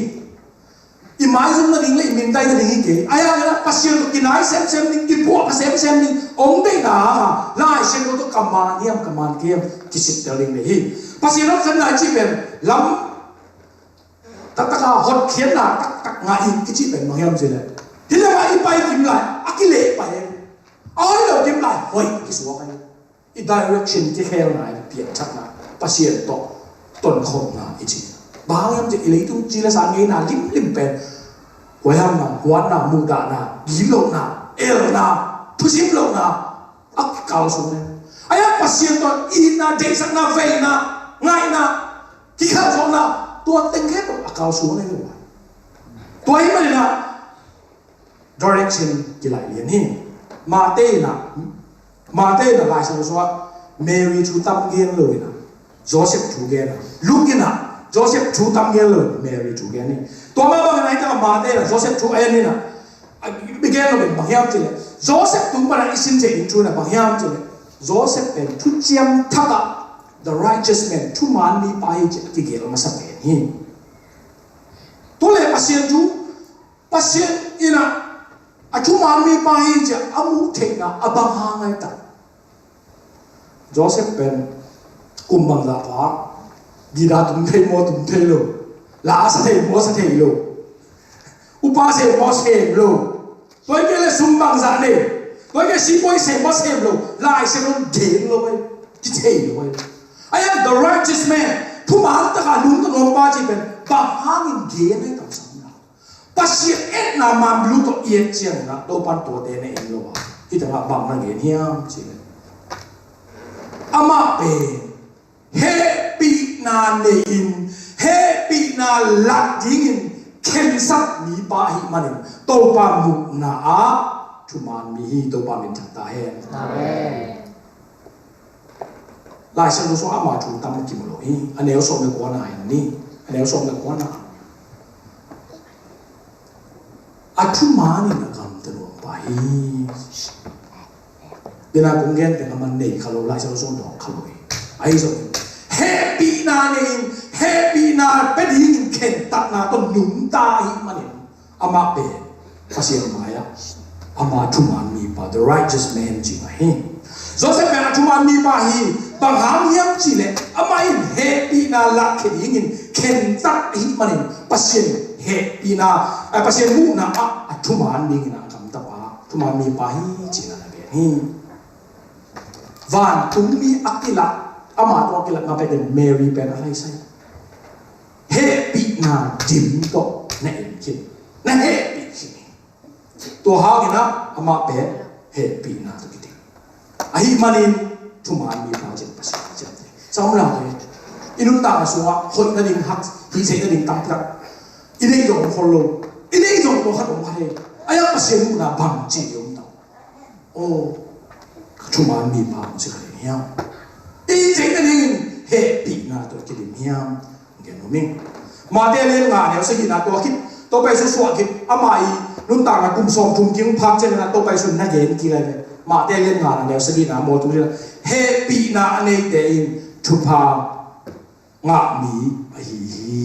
I maizum nading le i mindaih nading hi kei. Ahi hangin ah Pasian tawh kinai semsem ding, kipuahpha semsem ding hong deihna hang a, Lai Siangtho tawh command hiam, command kei hiam kisittel ding deih hi. Pasian hotkhiatna i cih pen lam taktak a hotkhiatna taktak ngah hi i cih pen bang hiam cih leh, hih lamah i pai kim lai a kileh pai hi. A hoih lo kim lai hoih kisuak hi. I direction, kikhelna, i piangthakna Pasian tawh tonkhopna i ci. Bang hang hiam cih leh i leitung ci le sa ngeina limlim pen huaihamna, huatna, muhdahna, gitlohna, elna, thusim lohna a kikalsuan hi. Ahi hang Pasian tawh itna, deihsakna, veina, ngaihna, kikhalzawhna, tua teng khempeuh a kalsuan hi lo. Tua ahih manin ah direction kilaih lian hi. Matthai in ah, Matthai in ah Lai Siangtho sungah Mary thu tam gen lo in ah, Joseph thu gen a. Luke in ah Joseph thu tam gen lo in ah, Mary thu gen hi. Tua mah bangin ah hih tengah Matthai in ah Joseph thu a en in ah, a gen lo in bang hiam cih leh, Joseph tung pan ah i sin theih ding thu in ah bang hiam cih leh, Joseph pen thuciam thak ah, the righteous man, thuman mipa hi ci a kigelh masa pen hi. Tu le Pasian thu, Pasian in ah a thuman mipa hi ci a a muh theihna a bang hang a i tak. Joseph pen kum bangzah pha, gita tum thei maw tum thei lo, la a sa thei maw sa thei lo, upa sem maw sem lo, tua hi kei leh sum bangzah nei, tua hi kei leh sipuai sem maw sem lo, Lai Siangtho in gen lo hi, kithei lo hi. Ahi hang the righteous man, thuman tak a nungta nuampa cih pen bang hangin gen a i tak sam lo. Pasian etna man bulu tawh i et ciangin ah Topa in tuate na en lo a, hih tengah bang na gen hiam cih leh, amah pen hehpihna nei-in, hehpihna lak dingin khensat mipa ahih manin Topa muhna ah thuman mi hi. Topa minthang ta hen. Amen. Lai Siangtho sungah ama thu tam kimu lo hi. A neu sawm le kuana en ni. A neu sawm le kuana. A thuman in a gamta nuampa hi. Bina kong gen pen a man nei kha lo, Lai Siangtho sung dawng kha lo hi. Ahi zongin hehpihna nei-in, hehpihna pia dingin khentatna tawh nungta ahih manin amah pen Pasian mai-ah ama thuman mipa, the righteous man, ci mah hi. Joseph pen a thuman mipa hi. Bang hang hiam cih leh amah in hehpihna lakkhia dingin khentat ahih manin Pasian hehpihna, eh, Pasian muhna ah a thuman dingin a gamta pa, thuman mipa hi cihna na gen hi. Vantungmi a kilak, ama tawh a kilak ngah peuh in Mary pen a laisai. Hehpihna dim tawh na en khin, na hehpih khin hi. Tua hangin ah amah pen hehpihna tawh kidim. Ahih manin thuman mipa cih Pasian a ciamteh. Sa om lo hi. I nuntakna sungah hoih nading, hak, hih theih nading tampi tak i neih zong khol lo, i neih zong khol khat om kha thei. Ahi hang Pasian muhna bang ci i om ta? Aw, thuman mipa hong si kha ding hiam? I theih nadingin hehpihna tawh kidim hiam? Gen nuam ing. Mate lian nga neu sagihna tua khit, Topa Jesu suah khit, ama i nuntakna kum sawmthum kik phak ciangin ah Topa Jesu na gen kik lai ve. Mate lian nga neu sagihna maw, tua ciangin ah hehpihna a neite in thupha ngah mi ahi hi.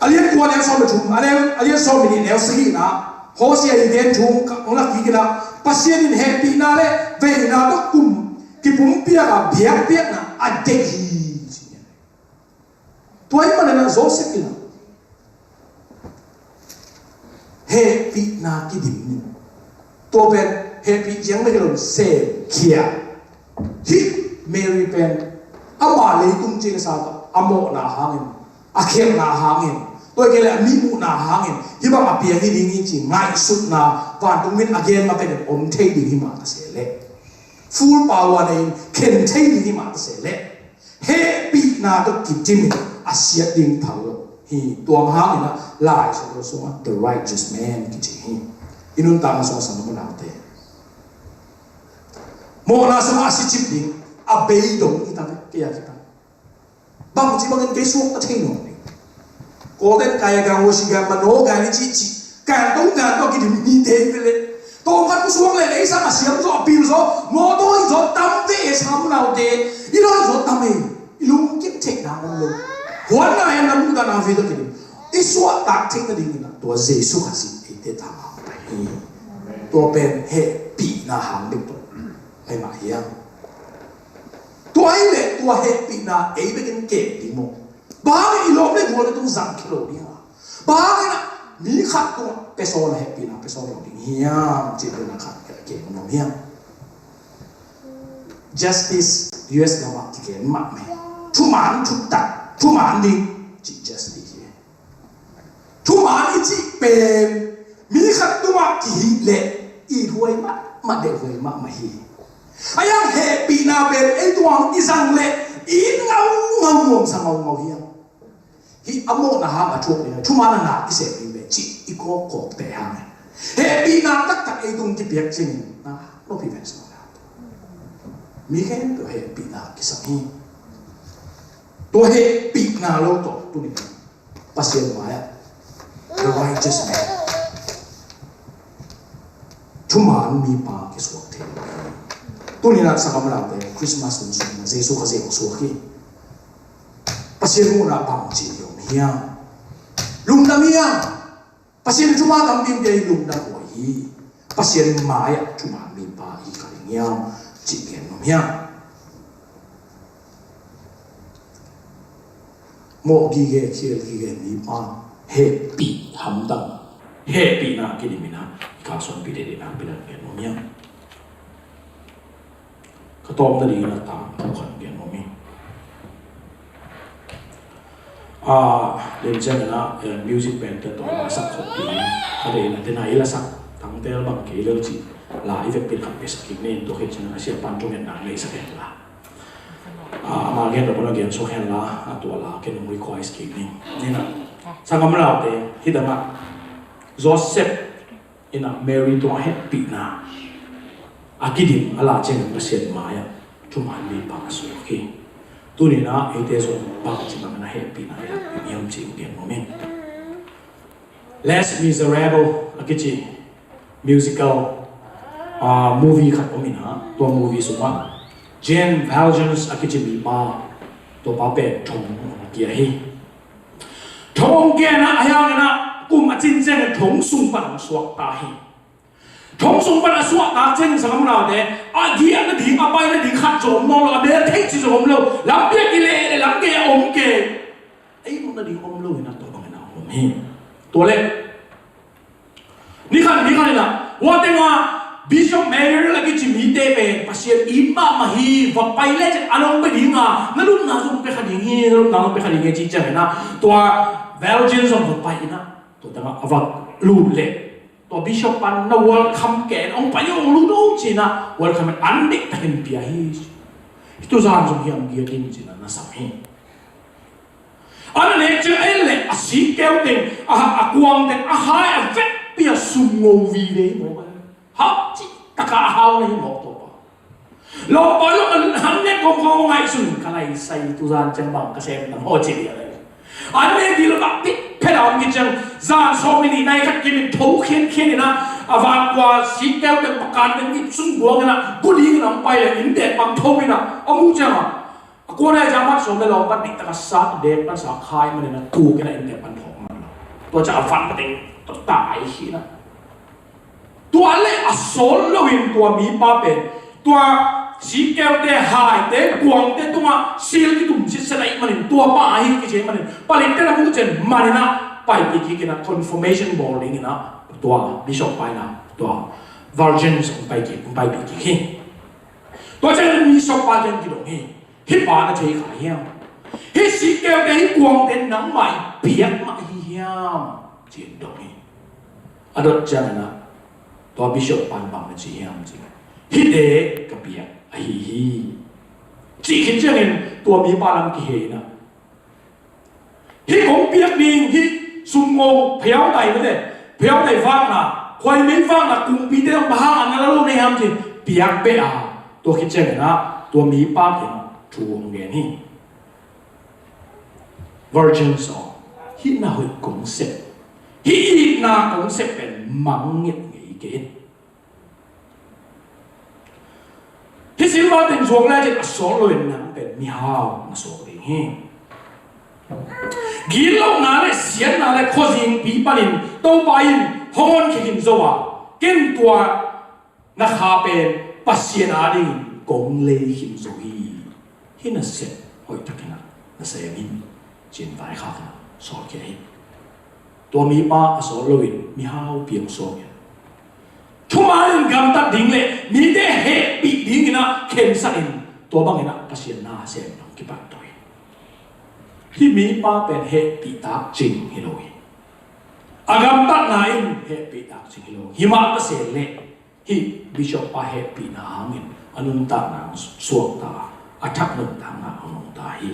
A lian kua neu sawm le thum, a neu, a lian sawm le nih neu sagihna, Hosea i gen thu ka lak kik in ah, Pasian in hehpihna le veina tawh kum kipumpiak a biakpiakna a deih hi. Tua ahih manin ah Joseph in ah hehpihna kidim ni. Tua pen hehpih ciang bek hi lo, semkhia. Hih Mary pen ama leitung cih le sa tawh a mawhna hangin, a khialhna hangin, tua hi kei le a mi muhna hangin hih bang a piang hi ding hi ci ngaihsutna vantung min a gen ma pekin om thei ding hi mah ta se leh, full power nei in khen thei ding hi mah ta se leh, hehpihna tawh kidim in a siat ding phal lo hi. Tua hangin ah Lai Siangtho sungah the righteous man kici hi. I nuntakna sungah sanggam unaute, mawhna sungah a sicip ding a bei dong i ta ve, kei a kipan. Bangci bangin kei suakta thei nawn ding. Kawlten kai a gang, worship gang, mano gang i cihcih, gang tong gang tawh kidim mite hi ve le. Tawmkhat pusuak le ei sang a siam zaw, a pil zaw, mawtaw hi zaw tam ve e, sanggam unaute. I lawi zaw tam e. I lungkim theihna om lo. Huatna hen na muhdah na ve tawh kidim. I suahtak theih nadingin ah tua Jesu Khazih eite tangah pai hi. Tua pen hehpihna hang bek tawh ei mah hiam? Tua ahih leh tua hehpihna ei bekin kem ding maw? Bang hang i lawm le gual na tung zang khia lo ding a? Bang hang in ah mi khat tungah pia sawn a hehpihna pia sawn lo ding hiam? Cih pen a khat kem nuam hiam? Justice U S gam ah kigen mahmah hi. Thuman thuptak, thuman ding cih justice hi. Thuman i cih pen mi khat tungah kihih leh ithuai mahmah, deihhuai mahmah hi. A hiang hehpihna pen ei tungah i zang leh i it ngaungau, nuamsa ngaungau hiam? Hih a mawhna hang a thuak ding a, thuman a na kisem ding ve cih i kawkkawkte hang e. Hehpihna taktak ei tung kipiak ciangin na nop hi ven sawm na. Mi khempeuh hehpihna kisam hi. Tua hehpihna lo tawh tuni Pasian mai-ah the righteous man, thuman mipa kisuak thei lo hi. Tuni-in ah sanggam unaute, Christmas hun sungin ah Jesu Khazih hong suak hi. Pasian muhna bangci om hiam? Lungdam hiam? Pasian in thupha tampi pia hi, lungdam huai hi. Pasian mai-ah thuman mipa i hi kha ding hiam cih gen nuam hiam? Mawh gige, khial gige mipa, hehpih hamtang, hehpihna kidim in ah i kalsuanpih theih ding nakpi-in ah gen nuam hiam? Ka tawpna dingin a tang thawh khat gen nuam hi. Ah, den ciangin ah, eh, music band te tawh la sak khop ding. Ka deihna te nai la sak, tangtel bang kei lel cih la i vekpi khat pia sak kik ni, tua khit ciangin a siapa'n thungetna neihsak hen la. Ah, ama gen lo kong gen suak hen la, a tua la ken hong request kik ni. Ni na, sanggam unaute, hih dang ah Joseph in ah Mary tua hehpihna a kidim a la ciangin Pasian mai-ah thuman mipa a suak hi. Tuni-in ah eite zong bangci bangin a hehpihna i lak ding hiam cih gen nuam ing. Les Miserables a kici musical, ah, movie khat om in ah, tua movie sungah Jean Valjean a kici mipa, tua pa pen thong hong kia hi. Thong hong kia in ah, a hiang in ah kum a cin ciangin thong sung pan hong suakta hi. Thong sung pan a suakta ciangin sanggam unaute, a giahna ding, a paina ding khat zong om nawn lo, a bel theih cih zong om lo, lampi ah kileh leh lampi ah om kei. Ei muhna ding om lo in ah tua bangin a om hi. Tua leh ni khat, ni khat in ah, hua teng ah Bishop Mayer a kici mite pen Pasian it mahmah hi, va pai lecin a nong pia ding a, na lupna zong pia kha ding hi, na lupna zong pia kha ding hi, ci ciangin ah tua Valjean zong va pai in ah, tua teng ah a va lut leh tua bishop pan na welcome kei in, hong pai un, hong lut un, ci-in ah welcome in an deih takin pia hi. Hih tuzan zong hiam giat in ci-in ah na sam hi. A na nek ciang en leh a sik keu teng, a, a kuang teng, a hai a vekpi a sum ngo vive hi mawk. Hap cih tak a hau na hi mawk tua pa. Lawmpa lo an han nek kawm kawm ngaihsun ka lai sai tu zan ciang bang ka sem tam haw ci dia lai. An ne dil bak pit phet a om ki ciang zan sawm ni ni nai khat kimin tho khian khian ina a van kua sik teu teng pakan teng ip sun guang ina ku ding ina pai le in dek bang tho ina a mu ciang a. A kua nai ciang man sawm le lawm pan dik taka sak dek pan sak khai man ina tu kina in dek pan tho man. Tua ciang a van pateng tua tai hi ina. Tua le a sawt loin tua mipa pen tua sikelte, haite, kuangte tungah sil kitum sitset ahih manin tua pa ahi kici ahih manin palitte na muh ciang maninah paipih kik inah confirmation bawl dinginah tua bishop pa inah tua virgins hong paipih kik hi. Tua ciangin bishop pa kiang kidong hi. Hih pa na thei kha hiam? Hih sikelte, hih kuangte nangmah i piak mah ahi hiam? Ci-in dong hi. A dot cianginah tua bishop pan bang na ci hiam ci, hihte ka piak ahi hi. Cih khit ciangin tua mipa lam kihei inah hih kong piak ding hih sumngo phiautai mate, phiautai vakna, khuaimei vakna kumpite bang hang a na la lo nei ham ci piak beh a, tua khit cianginah tua mipa kiangah thu hong gen hi. Virgins aw, hih na hoih kong sep, hih itna kong sep pen mang nget ngei kei in. Hih silva teng suak le cin a sawt loin nang pen mihau na suak ding hi. Gitlohna le siatna le khuazingpi panin Topa in hong honkhia khin zo a, ken tua na kha pen Pasian adingin kong lei khin zo hi. Hih na sep hoih takinah na sem in, ci-in vaikhakna sawlkhia hi. Tua mipa a sawt loin mihau piang suak in thuman in gamtat ding le mite hehpih dinginah khensat in tua banginah Pasian na sem dong kipat to hi. Hih mipa pen hehpih tak cing hi lo hi. A gamtatna in hehpih tak cing hi lo hi. Himah ka sel leh hih bishop pa hehpihna hangin a nuntakna suakta, a thak nuntakna a nungta hi.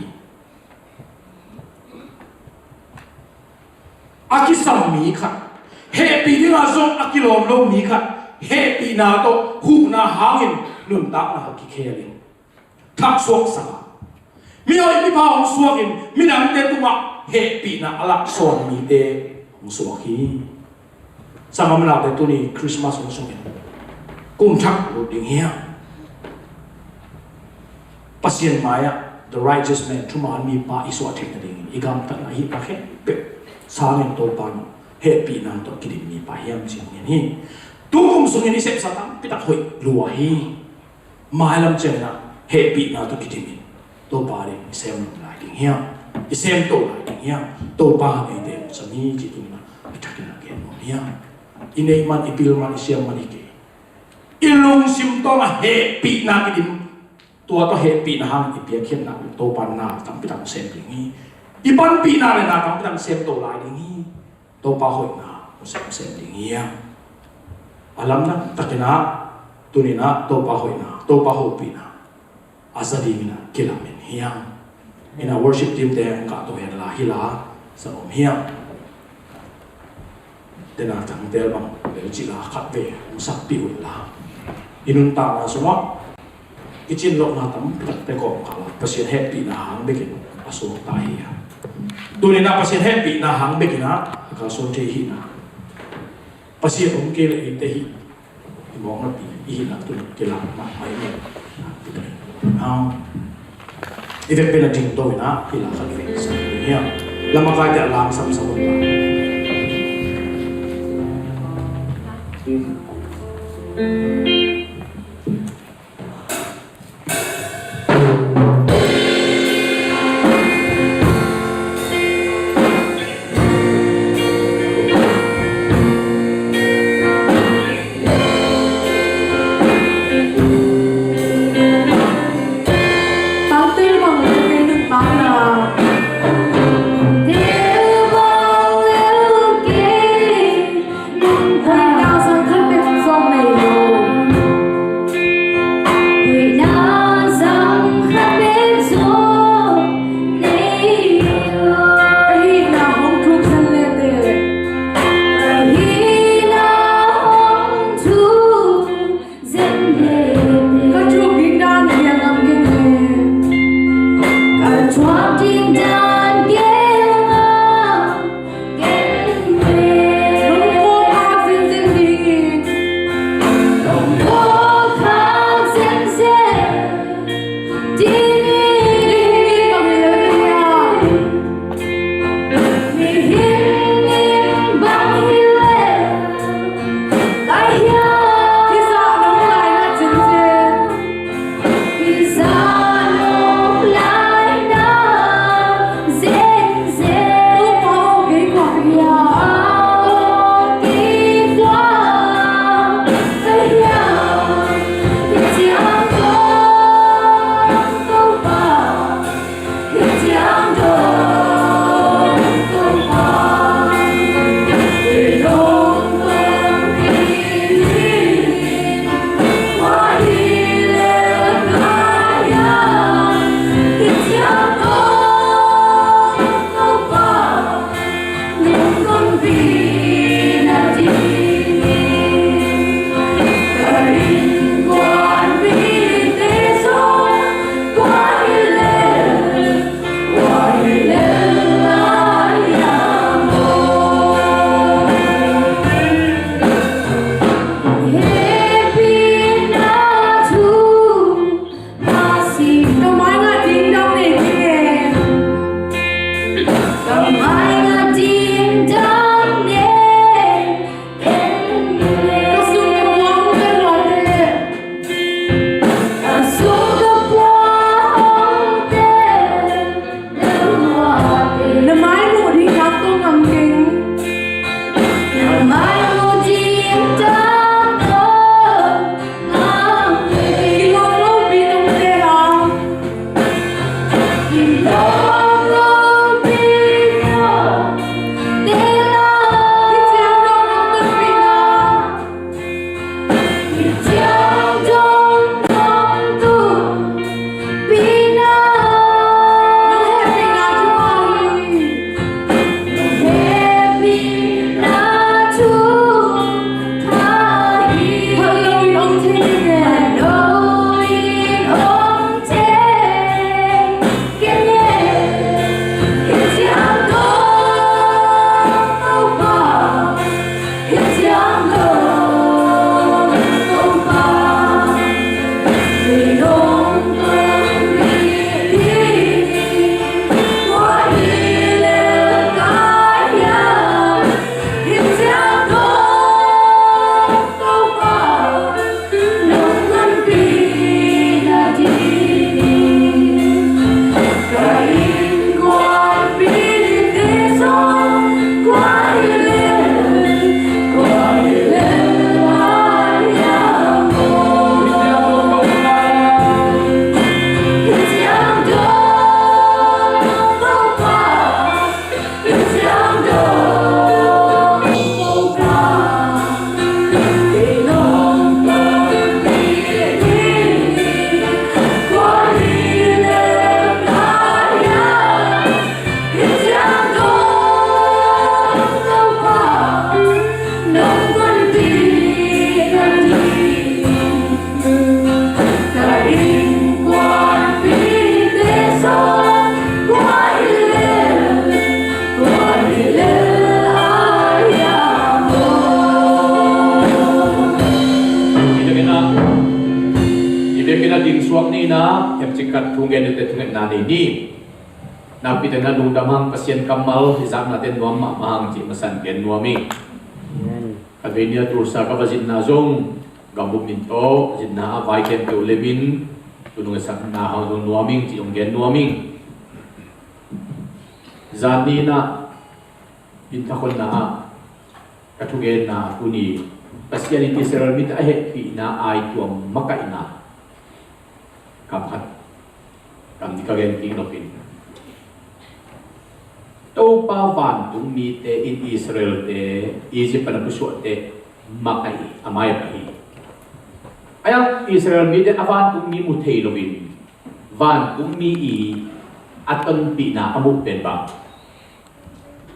A kisam mi khat, hehpih dinga zong a kilawm lo mi khat, hehpihna tawh huhna hangin nuntakna a kikhel in thaksuak sangin mihoih mipha hong suakin midangte tungah hehpihna a laksawn mite hong suak hi. Sanggam naute tuni Christmas hong sungin kum thak lut ding hiam? Pasian mai-ah the righteous man, thuman mipa i suah theih nadingin i gamtatna hih pa khempeuh sangin Topa in hehpihna tawh kidim mipa hiam ci-in hi. Tu kum sungin i sepsa tampitak hoih lua hi. Mailam cianginah hehpihna tawh kidimin Topa ding i sem lai ding hiam? I sem to lai ding hiam? Topa in eite hong sam hi cih tungah a thakin a gen nuam hiam? I neih man, i pil man, i siam man hi kei. I lungsim tawngah hehpihna kidim, tua tawh hehpihna hang i piakkhiatna Topa na tampitak hong sem ding hi. I panpihna le na tampitak hong sem to lai ding hi. Topa hoihna hong sem, hong sem ding hiam? A lamdang takinah tuninah Topa hoihna, Topa hopihna a za dinginah kilamen hiam? Inah worship team te hong kahto henla hih la sa om hiam? Tena tangtel bang bel cih la khatvei hong sakpih unla i nuntakna sungah i cinlohna tampitak pia kawmkal a Pasian hehpihna hang bekin a suakta hi a. Tuninah Pasian hehpihna hang bekinah a kalsuan thei hihna Pasian om kei le eite hih i mawknapi i hihna tun kilak mahmah i mawknapi. I vekpi na ding to inah hih la khat vek sa hiam? Lamakaite a lam samsam un la. I biakinn ah ding suak ni in ah, hemcik khat thu gen ding te thungetna nei ni. Nakpi takin ah lungdam hang, Pasian kammal hi zakna ten nuam mahmah hang cih masa in gen nuam ing. Amen. Albania Tulsa ka va zinna zong gambup min tawh zinna a vai khempeuh lem in, tunung a sakna hang zong nuam ing cih zong gen nuam ing. Zan ni in ah inn thak honna ah ka thugenna tuni Pasian in Israel mite a hehpihna a i tuam makaihna kam khat, kam nih ka gen kik nop ing. Topa vantung mite in Israelte Egypt pan a pusuahte makaih a maiah hi. A iang Israel mite a vantung mi mu thei loin vantung mi i a tonpihna a muh pen bang,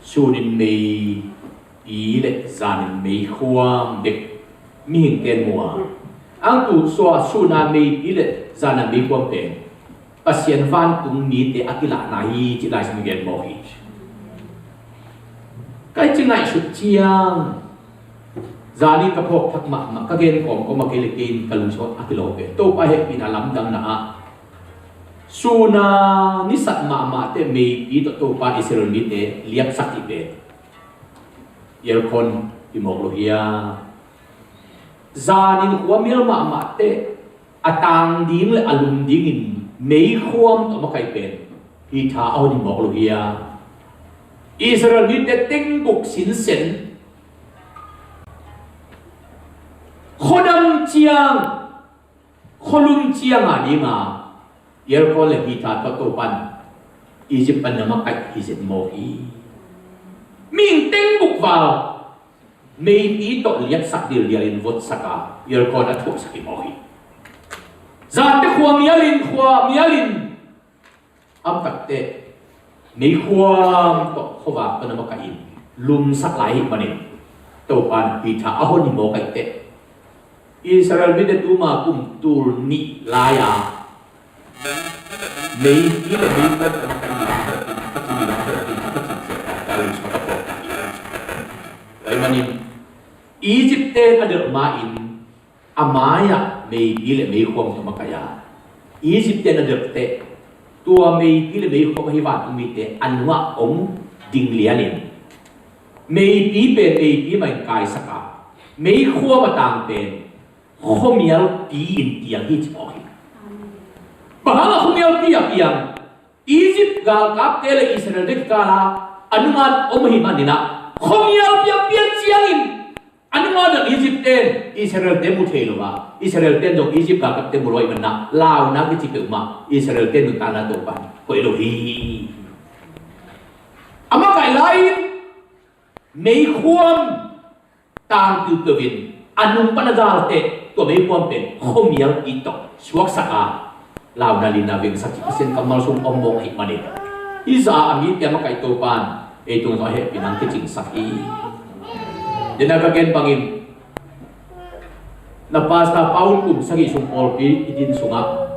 sunin meipi le zanin meikhuam bek mihingte in mu a, ang tu sua suna meipi le zana meikhuam pen Pasian vantung mite a kilahna hi cih Lai Siangtho in gen mawk hi. Ka i ci ngaihsut ciang, zanin ka phawk thak mahmah, ka gen kawmkawm a kei le kei in ka lungsim ah a kilawm pen Topa hehpihna lamdangna ah suna nisat mahmahte meipi tawh Topa Israel mite liaksak hi pen i elkhon i mawk lo hia? Zanin khuamial mahmahte a tang ding le a lum dingin meikhuam tawh makaih pen hi tha a hon i mawk lo hia? Israel mite tengguk sinsen khuadam ciang, khualum ciang a dinga i elkhon le hi tha tawh Topan Egypt pan na makaih hi zet mawk hi. Mihing tengguk val meipi tawh liaksak dildialin votsak a i elkhon a thuaksak hi mawk hi. Zate khuamialin, khuamialin amtakte meikhuam tawh khuavak tawh na makaih in lumsak lai hi manin Topan hi tha a hon hi mawk aih teh. Israel mite tuma kum tul nih lai-a meipi le meikhuam tawh na makaih in lai manin Egypt te a delh ma-in a mai-ah meipi le meikhuam tawh makaih a, Egypt te na delh teh tua meipi le meikhuam ahi vantung mite a nungah ong ding lianin meipi pen meipi mah in kaisak a, meikhuam a tang pen khuamialpi in piang hi ci mawk hi. Bang hang a khuamialpi a piang? Egypt galkapte le Israelte kikal a a nungah om ahih manin ah khuamialpi a pian ciangin a nungah Egypt ten Israelte mu thei lo a, Israelte zong Egypt galkapte mu lo ahih manin ah launa kici peuhmah Israelte nuntakna Topan koih lo hi. A makaih lai-in meikhuam tang piupiu in a nung pan a zal teh tua meipuan pen khuamial i tawh suaksak a, launa lina vengsak cih Pasian kammal sung om mawk ahih manin, hih zah a mi piang makaih Topa'n ei tung zong a hehpihna kicingsak hi. Dena ka gen bangin, na pastor pa un kum sagih sung pawlpi i din sungah,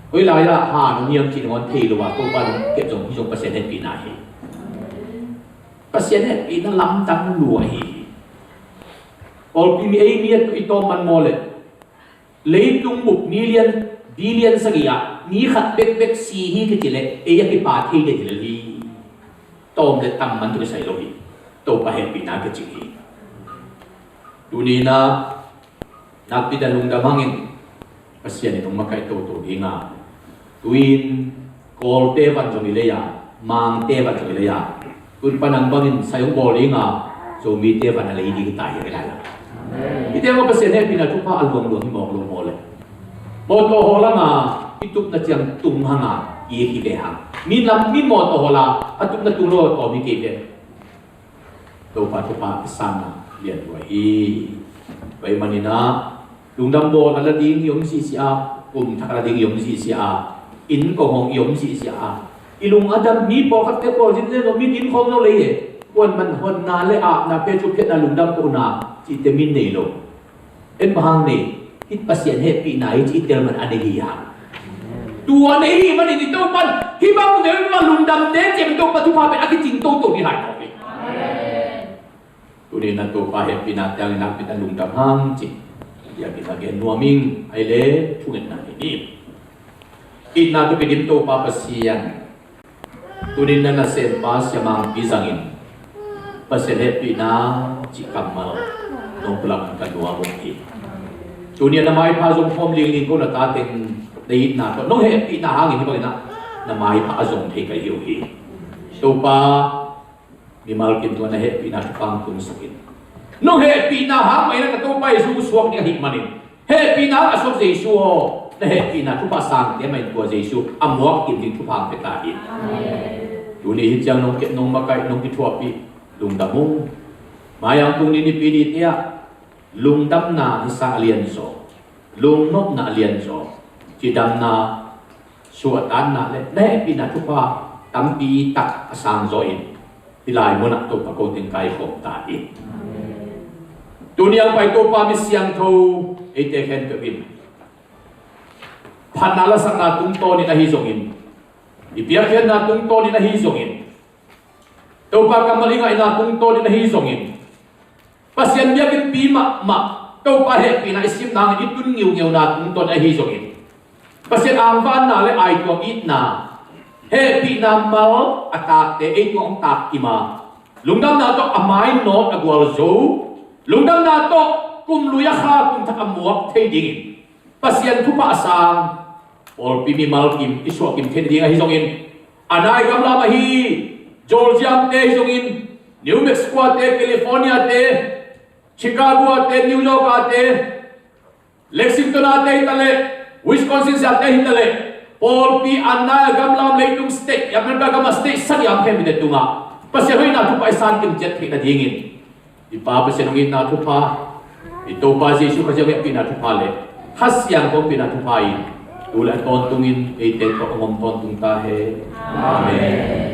koi lai ah ha nong hiam cih nangawn thei lo a, Topa nong kep zong, hih zong Pasian hehpihna hi. Pasian hehpihna lamdang lua hi. Pawlpi mi, ei mi a tu i tawm man maw le, leitung bup million, billion sagih ah mi khat bekbek si hi kici leh, ei a kipa thei ding hi lel hi. Tawm le tam man tu kisai lo hi. Topa hehpihna kicing hi. Tuni-in ah nakpi tak lungdam hangin Pasian in hong makaih toto ding a, tu-in Kawlte van zong i lei a, Mangte van zong i lei a, tun pan ang bangin sai hong bawl ding a, Zomite van a lei ding ta hi a, i lai a. Hihte mah Pasian hehpihna thupha a luangluang hi mawk lo maw le. Mawtaw hawl hang a, i tupna ciang tung hang a, i hi ve hang. Mi lam, mi mawtaw hawl a, a tupna tung lo a tawm hi kei ve. Topa thupha a sanna lian lua hi. Tua ahih manin ah, lungdam bawl a la ding i om sisia, kum thak a la ding i om sisia, inn kong hong i om sisia, i lung a dam mi pawlkhatte pawl zin zen lo, mi inn khawng lo lei e. Kuan man honna le apna, pia cu phiatna, lungdam kohna cihte mi nei lo. En bang hang nei, hih Pasian hehpihna hi cih i tel man a nei hi hang. Tua nei hi manin i Topa'n hih bang nei mah lungdamte ciang i Topa thupha pen a kicing toto ding hi mawk hi. Tuni-in ah Topa hehpihna ciangin nakpi tak lungdam hang ci. Biakinn ah gen nuam ing, ahih leh thungetna nei ni. Itna tawh kidim Topa Pasian, tuni-in na nasempa Sia Mangpi zangin Pasian hehpihna cih kammal nong pulak in ka nuam uh hi. Tuni-in na maipha zong khawm lingling ko, na tateng na itna tawh nong hehpihna hangin hih bangin ah na maipha a zong thei ka hi uh hi. Topa, mimal kim tungah na hehpihna thupha hong tungsak in. Nong hehpihna hang mah in ah ka Topa Jesu suak ding ahih manin, hehpihna hang a suak Jesu aw, na hehpihna thupha sangte mah in tua Jesu a muak kim ding thupha hong pia ta in. Tuni hih ciang nong kep, nong makaih, nong kithuahpih, lungdam ung. Mai-ang tung ni, Nipi ni te ah lungdamna hi sang a lianzaw, lungnopna a lianzaw, cidamna, suahtakna le na hehpihna thupha tampi tak a sangzaw in, hih lai munah Topa ko teng kaikhawm ta in. Tuni a hong pai Topa, mi siangtho eite khempeuh in phatna lasakna tungtawnin ahi zongin, i biakpiakna tungtawnin ahi zongin, Topa kammal i ngaihna tungtawnin ahi zongin, Pasian biakinnpi mahmah Topa hehpihna i simna hangin i tun ngiungiuna tungtawn ahi zongin, Pasian angvanna le aituang itna, hehpihna mal a takte ei tungah hong tak kim a, lungdamna tawh a mainawt a gualzo, lungdamna tawh kum lui a kha kum thak a muak thei dingin, Pasian thupha a sang pawlpi mimal kim i suah kim theih nading ahi zongin, a nai gamlam ahi Georgia-te ahi zongin, New Mexico-te, California-te, Chicago-te, New York-te, Lexington-te hi ta leh, Wisconsin-te hi ta leh, pawlpi a nai a gamlam leitung state, i America gam a state sagih a om khempeuhte tungah Pasian hoihna thupha i san kim ciat theih nadingin, i Pa Pasian hong itna thupha, i Topa Jesu Khrih hong hehpihna thupha le Kha Siangtho hong hehpihna thupha in tu le a tawntungin eite tawh hong om tawntung ta hen. Amen.